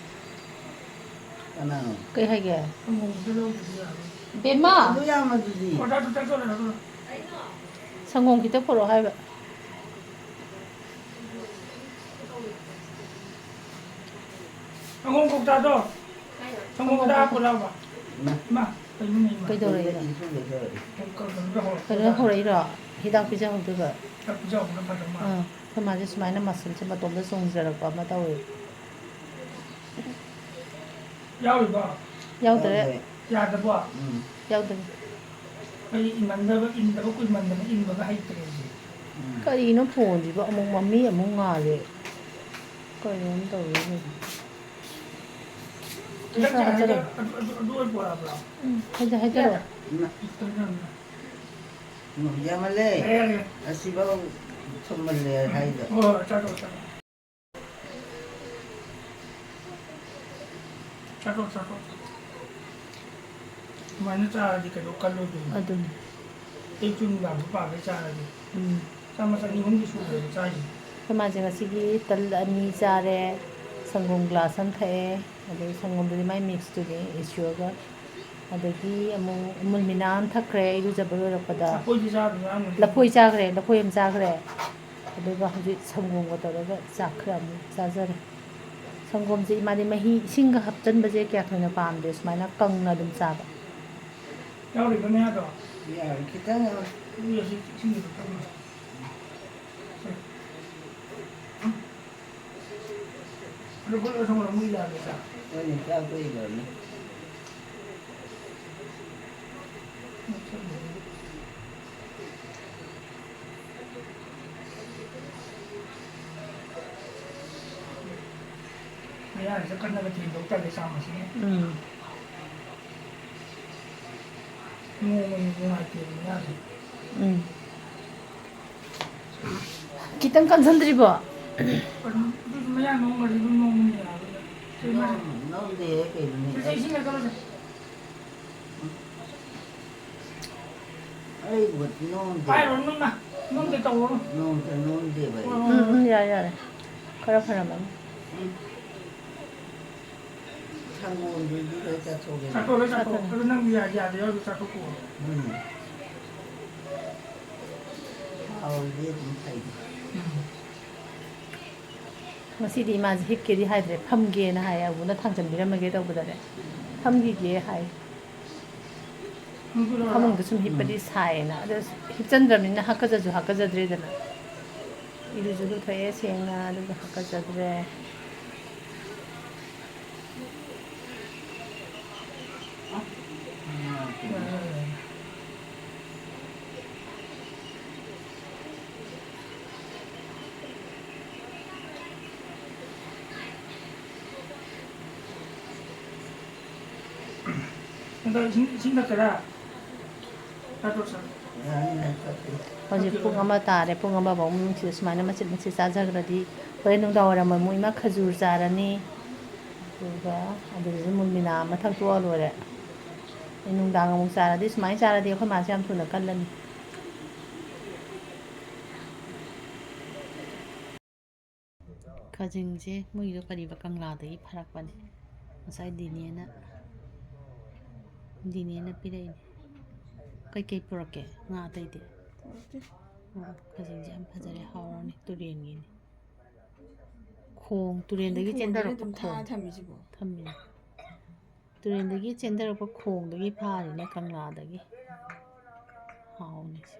ꯀꯅꯥꯅꯣ? ꯀꯩ ꯍꯥꯏꯒꯦ? ꯁꯪꯒꯣꯝ ꯈꯤꯇ ꯂꯧꯗ꯭ꯔꯗꯤ ꯌꯥꯔꯣꯏ꯫ ꯕꯦꯝꯃ! ꯑꯗꯨ ꯌꯥꯝꯃꯗꯨꯗꯤ꯫ ꯑꯣ, ꯆꯥꯊꯣꯛ, ꯆꯥꯊꯣꯛꯑꯣ, ꯆꯥꯊꯣꯛꯑꯣ꯫ ꯁꯪꯒꯣꯝ ꯈꯤꯇ ꯄꯨꯔꯛꯑꯣ ꯍꯥꯏꯕ꯫ ꯁꯪꯒꯣꯝ ꯀꯧꯇꯥꯗꯣ꯫ ꯁꯪꯒꯣꯝ ꯀꯧꯇꯥ ꯍꯥꯞꯄꯨꯔꯕ? ꯏꯃꯥ꯫ ꯏꯃꯥ, ꯀꯩꯅꯣꯅꯦ, ꯏꯃꯥ? ꯀꯩꯗꯧꯔꯒꯦ? ꯀꯩꯅꯣ ꯍꯧꯔꯛꯏꯔꯣ? ꯍꯤꯗꯥꯛ ꯄꯤꯖꯍꯧꯗꯣꯏꯕ? ꯍꯤꯗꯥꯛ ꯄꯤꯖꯍꯧꯕꯅ ꯐꯗꯧ ꯃꯥꯜꯂꯦ꯫ ꯑꯥ, ꯑꯩꯈꯣꯏ ꯃꯥꯁꯦ ꯁꯨꯃꯥꯏꯅ ꯃꯁꯜꯁꯦ ꯃꯇꯣꯝꯇ ꯆꯣꯡꯖꯔꯛꯄ ꯑꯃ ꯇꯧꯋꯦ꯫ ꯌꯥꯎꯔꯤꯕꯣ? ꯌꯥꯎꯗ꯭ꯔꯦ꯫ ꯌꯥꯎꯗ꯭ꯔꯦ꯫ ꯌꯥꯗꯕꯣ? ꯎꯝ꯫ ꯌꯥꯎꯗ꯭ꯔꯦ꯫ ꯑꯩ ꯏꯟꯃꯟꯗꯕ, ꯏꯟꯗꯕ ꯀꯨꯏꯃꯟꯗꯅ ꯏꯟꯕꯒ ꯍꯩꯇ꯭ꯔꯦ ꯑꯩꯁꯦ꯫ ꯎꯝ꯫ ꯀꯔꯤꯅꯣ ꯐꯣꯟꯁꯤꯕꯨ ꯑꯃꯨꯛ ꯃꯝꯃꯤ ꯑꯃꯨꯛ ꯉꯥꯜꯂꯦ? ꯀꯔꯤꯅꯣ ꯇꯧꯔꯤꯁꯤꯕꯣ? ꯍꯟꯗꯛ ꯆꯍꯤ ꯍꯥꯏꯖꯔꯣ꯫ ꯑꯗꯨ, ꯑꯗꯨ, ꯑꯗꯨ ꯑꯣꯏ ꯄꯣꯔꯛꯑꯕ꯭ꯔꯣ? ꯎꯝ, ꯍꯥꯏꯖ-, ꯍꯥꯏꯖꯔꯣ꯫ ꯏꯃꯥ꯫ ꯎꯝ, ꯌꯥꯝꯃꯜꯂꯦ꯫ ꯌꯥꯔꯦ, ꯌꯥꯔꯦ꯫ ꯑꯁꯤꯐꯥꯎ ꯊꯨꯝꯃꯜꯂꯦ ꯍꯥꯏꯗꯣ꯫ ꯍꯣꯏ, ꯍꯣꯏ, ꯆꯥꯊꯣꯛꯑꯣ, ꯆꯥꯊꯣꯛꯑꯣ꯫ ꯆꯥꯊꯣꯛ, ꯆꯥꯊꯣꯛ꯫ ꯑꯗꯨꯃꯥꯏꯅ ꯆꯥꯔꯗꯤ ꯀꯩꯗꯧ ꯀꯜꯂꯣꯏꯗꯣꯏꯅꯣ? ꯑꯗꯨꯅꯤ꯫ ꯑꯌꯨꯛꯁꯨ ꯅꯨꯡꯗꯥꯡꯁꯨ ꯄꯥꯒꯩ ꯆꯥꯔꯗꯤ꯫ ꯎꯝ꯫ ꯆꯥꯃꯁ ꯑꯅꯤ ꯑꯍꯨꯝꯗꯤ ꯁꯨꯔꯦꯕ ꯆꯥꯏꯁꯦ꯫ ꯑꯩꯈꯣꯏ ꯃꯥꯁꯦ ꯉꯁꯤꯒꯤ ꯇꯜ ꯑꯅꯤ ꯆꯥꯔꯦ, ꯁꯪꯒꯣꯝ ꯒ꯭ꯂꯥꯁ ꯑꯃ ꯊꯛꯑꯦ, ꯑꯗꯩ ꯁꯪꯒꯣꯝꯗꯨꯗꯤ ꯃꯥꯏ ꯃꯤꯛꯁꯇꯨꯅꯤ ꯏꯁꯤꯌꯣꯒ꯫ ꯑꯗꯒꯤ ꯑꯃꯨꯛ ꯑꯃꯨꯜ ꯃꯤꯅꯥ ꯑꯃ ꯊꯛꯈ꯭ꯔꯦ ꯏꯔꯨꯖꯕ ꯂꯣꯏꯔꯛꯄꯗ꯫ ꯂꯐꯣꯏꯗꯤ ꯆꯥꯗ꯭ꯔꯣ ꯑꯉꯥꯡ ꯑꯣꯏꯔꯤꯉꯩꯗ? ꯂꯐꯣꯏ ꯆꯥꯈ꯭ꯔꯦ, ꯂꯐꯣꯏ ꯑꯃ ꯆꯥꯈ꯭ꯔꯦ꯫ ꯑꯗꯨꯒ ꯍꯧꯖꯤꯛ ꯁꯪꯒꯣꯝꯒ ꯇꯧꯔꯒ ꯆꯥꯛ ꯈꯔ ꯑꯃꯨꯛ ꯆꯥꯖꯔꯦ꯫ ꯁꯪꯒꯣꯝꯁꯦ ꯏꯃꯥꯗꯤ ꯃꯍꯤ, ꯏꯁꯤꯡꯒ ꯍꯥꯞꯆꯟꯕꯁꯦ ꯀꯌꯥ ꯊꯣꯏꯅ ꯄꯥꯝꯗꯦ, ꯁꯨꯃꯥꯏꯅ ꯀꯪꯅ ꯑꯗꯨꯝ ꯆꯥꯕ꯫ ꯌꯥꯎꯔꯤꯕ ꯃꯌꯥꯗꯣ? ꯌꯥꯎꯔꯤ, ꯈꯤꯇꯪ ꯌꯥꯎꯔꯤ꯫ ꯑꯗꯨ ꯍꯧꯖꯤꯛ ꯏꯁꯤꯡꯗꯨ ꯊꯛꯑꯣ꯫ ꯁꯦ꯫ ꯑꯗꯨ ꯒꯨꯠ ꯅꯥꯏꯠ ꯊꯝꯃꯣ, ꯃꯨꯏ ꯂꯥꯛꯑꯒꯦ, ꯆꯥ꯫ ꯍꯣꯏꯅꯦ, ꯆꯥꯛꯇꯣ ꯏꯜꯂꯕꯅꯤ꯫ ꯃꯌꯥꯁꯦ ꯀꯟꯅꯒ ꯊꯦꯡꯗꯣꯛ ꯇꯜꯂꯦ, ꯆꯥꯃꯁꯅꯦ꯫ ꯎꯝ꯫ ꯅꯣꯡꯃꯒꯤ ꯅꯨꯡꯉꯥꯏꯇꯦꯕ ꯃꯌꯥꯁꯦ꯫ ꯎꯝ꯫ ꯈꯤꯇꯪ ꯀꯟꯁꯤꯟꯗ꯭ꯔꯤꯕꯣ? ꯑꯗꯨꯝ, ꯑꯗꯨꯁꯨ ꯃꯌꯥ ꯅꯣꯝꯒ꯭ꯔꯗꯤ ꯑꯗꯨꯝ ꯅꯣꯝꯕꯅꯤ ꯌꯥꯕꯅꯤ꯫ ꯁꯤ ꯃꯌꯥ ꯅꯣꯝ-, ꯅꯣꯝꯗꯦꯍꯦ, ꯀꯩꯅꯣꯅꯦ꯫ ꯁꯤ, ꯁꯤ ꯏꯁꯤꯡ ꯂꯩꯈꯠꯂꯁꯦ꯫ ꯑꯩꯕꯨ ꯅꯣꯝꯗꯦ꯫ ꯄꯥꯏꯔꯨꯔꯅꯨ, ꯏꯃꯥ꯫ ꯅꯣꯝꯗꯦ ꯇꯧꯔꯨꯔꯅꯨ꯫ ꯅꯣꯝꯗꯦ, ꯅꯣꯝꯗꯦꯕ ꯑꯩ꯫ ꯍꯣꯏ, ꯍꯣꯏ, ꯎꯝ, ꯍꯣꯏ꯫ ꯎꯝ, ꯌꯥꯔꯦ, ꯌꯥꯔꯦ꯫ ꯈꯔ ꯐꯔꯝꯃꯅꯤ꯫ ꯎꯝ꯫ ꯁꯪꯒꯣꯝꯗꯨꯗꯤ ꯂꯣꯏ ꯆꯥꯊꯣꯛꯑꯦ꯫ ꯆꯥꯊꯣꯛ, ꯂꯣꯏ ꯆꯥꯊꯣꯛ꯫ ꯆꯥꯊꯣꯛꯑꯦ꯫ ꯑꯗꯨ ꯅꯪ ꯌꯥ-, ꯌꯥꯗ ꯌꯥꯎꯔꯁꯨ ꯆꯥꯊꯣꯛꯀꯣ꯫ ꯎꯝ꯫ ꯍꯥꯎꯔꯗꯤ ꯑꯗꯨꯝ ꯐꯩꯗ꯫ ꯎꯝ꯫ ꯉꯁꯤꯗꯤ ꯏꯃꯥꯁꯦ ꯍꯤꯞꯀꯦꯗꯤ ꯍꯥꯏꯗ꯭ꯔꯦ, ꯐꯝꯒꯦꯅ ꯍꯥꯏ꯫ ꯑꯕꯨꯅ ꯊꯥꯡꯖꯟꯕꯤꯔꯝꯃꯒꯦ ꯇꯧꯕꯗꯅꯦ, ꯐꯝꯈꯤꯒꯦ ꯍꯥꯏ꯫ ꯐꯃꯨꯡꯗ ꯁꯨꯝ ꯍꯤꯞꯄꯗꯤ ꯁꯥꯏꯌꯦꯅ꯫ ꯑꯗꯣ ꯍꯤꯞꯆꯟꯗ꯭ꯔꯕꯅꯤꯅ ꯍꯥꯀꯠꯆꯁꯨ ꯍꯥꯀꯠꯆꯗ꯭ꯔꯦꯗꯅ꯫ ꯏꯔꯨꯁꯨ ꯂꯨꯊꯣꯛꯑꯦ ꯁꯦꯡꯅ, ꯑꯗꯨꯒ ꯍꯥꯀꯠꯆꯗ꯭ꯔꯦ꯫ ꯏꯁꯤꯡ ꯏꯁꯤꯡ ꯊꯛꯀꯦꯔꯥ? ꯆꯥꯊꯣꯛ ꯆꯥ꯫ ꯍꯧꯖꯤꯛ ꯄꯨꯡ ꯑꯃ ꯇꯥꯔꯦ꯫ ꯄꯨꯡ ꯑꯃ ꯐꯥꯎ ꯃꯅꯨꯡꯁꯤꯗ ꯁꯨꯃꯥꯏꯅ ꯃꯆꯤꯠ ꯃꯆꯤꯠ ꯆꯥꯖꯈ꯭ꯔꯗꯤ ꯍꯣꯔꯦꯟ ꯅꯨꯡꯗꯥꯡ ꯋꯥꯏꯔꯝ ꯑꯃꯨꯛ ꯏꯃꯥ ꯈꯖꯨꯔ ꯆꯥꯔꯅꯤ꯫ ꯑꯗꯨꯒ ꯑꯗꯨꯗꯁꯨ ꯃꯨꯜꯃꯤꯅꯥ ꯑꯃ ꯊꯛꯇꯣꯛꯑ ꯂꯣꯏꯔꯦ꯫ ꯑꯩ ꯅꯨꯡꯗꯥꯡ ꯑꯃꯨꯛ ꯆꯥꯔꯗꯤ ꯁꯨꯃꯥꯏꯅ ꯆꯥꯔꯗꯤ ꯑꯩꯈꯣꯏ ꯃꯥꯁꯦ ꯌꯥꯝ ꯊꯨꯅ ꯀꯜꯂꯅꯤ꯫ ꯈꯖꯤꯡꯁꯦ ꯃꯣꯏꯒꯤꯗꯣ ꯀꯔꯤꯕ ꯀꯪꯂꯥꯗꯒꯤ ꯐꯥꯔꯛꯄꯅꯤ꯫ ꯉꯁꯥꯏ ꯗꯤꯅꯦꯅ ꯗꯤꯅꯦꯅ ꯄꯤꯔꯛꯏꯅꯦ꯫ ꯀꯩꯀꯩ ꯄꯨꯔꯛꯀꯦ ꯉꯥ ꯑꯇꯩꯗꯤ? ꯄꯨꯔꯛꯇꯦ꯫ ꯑꯣ, ꯈꯖꯤꯡꯁꯦ ꯌꯥꯝ ꯐꯖꯔꯦ, ꯍꯥꯎꯔꯅꯤ꯫ ꯇꯨꯔꯦꯟꯒꯤꯅꯤ꯫ ꯈꯣꯡ ꯇꯨꯔꯦꯟꯗꯒꯤ ꯈꯣꯡꯗꯒꯤ ꯆꯦꯟꯊꯔꯛꯄ ꯑꯗꯨꯝ ꯊꯥ ꯈꯣꯡ ꯊꯝꯃꯤꯁꯤꯕꯣ? ꯊꯝꯃꯤꯅꯦ꯫ ꯇꯨꯔꯦꯟꯗꯒꯤ ꯆꯦꯟꯊꯔꯛꯄ ꯈꯣꯡꯗꯒꯤ ꯐꯥꯔꯤꯅꯦ ꯀꯪꯂꯥꯗꯒꯤ꯫ ꯍꯥꯎꯅꯤ ꯁꯤ꯫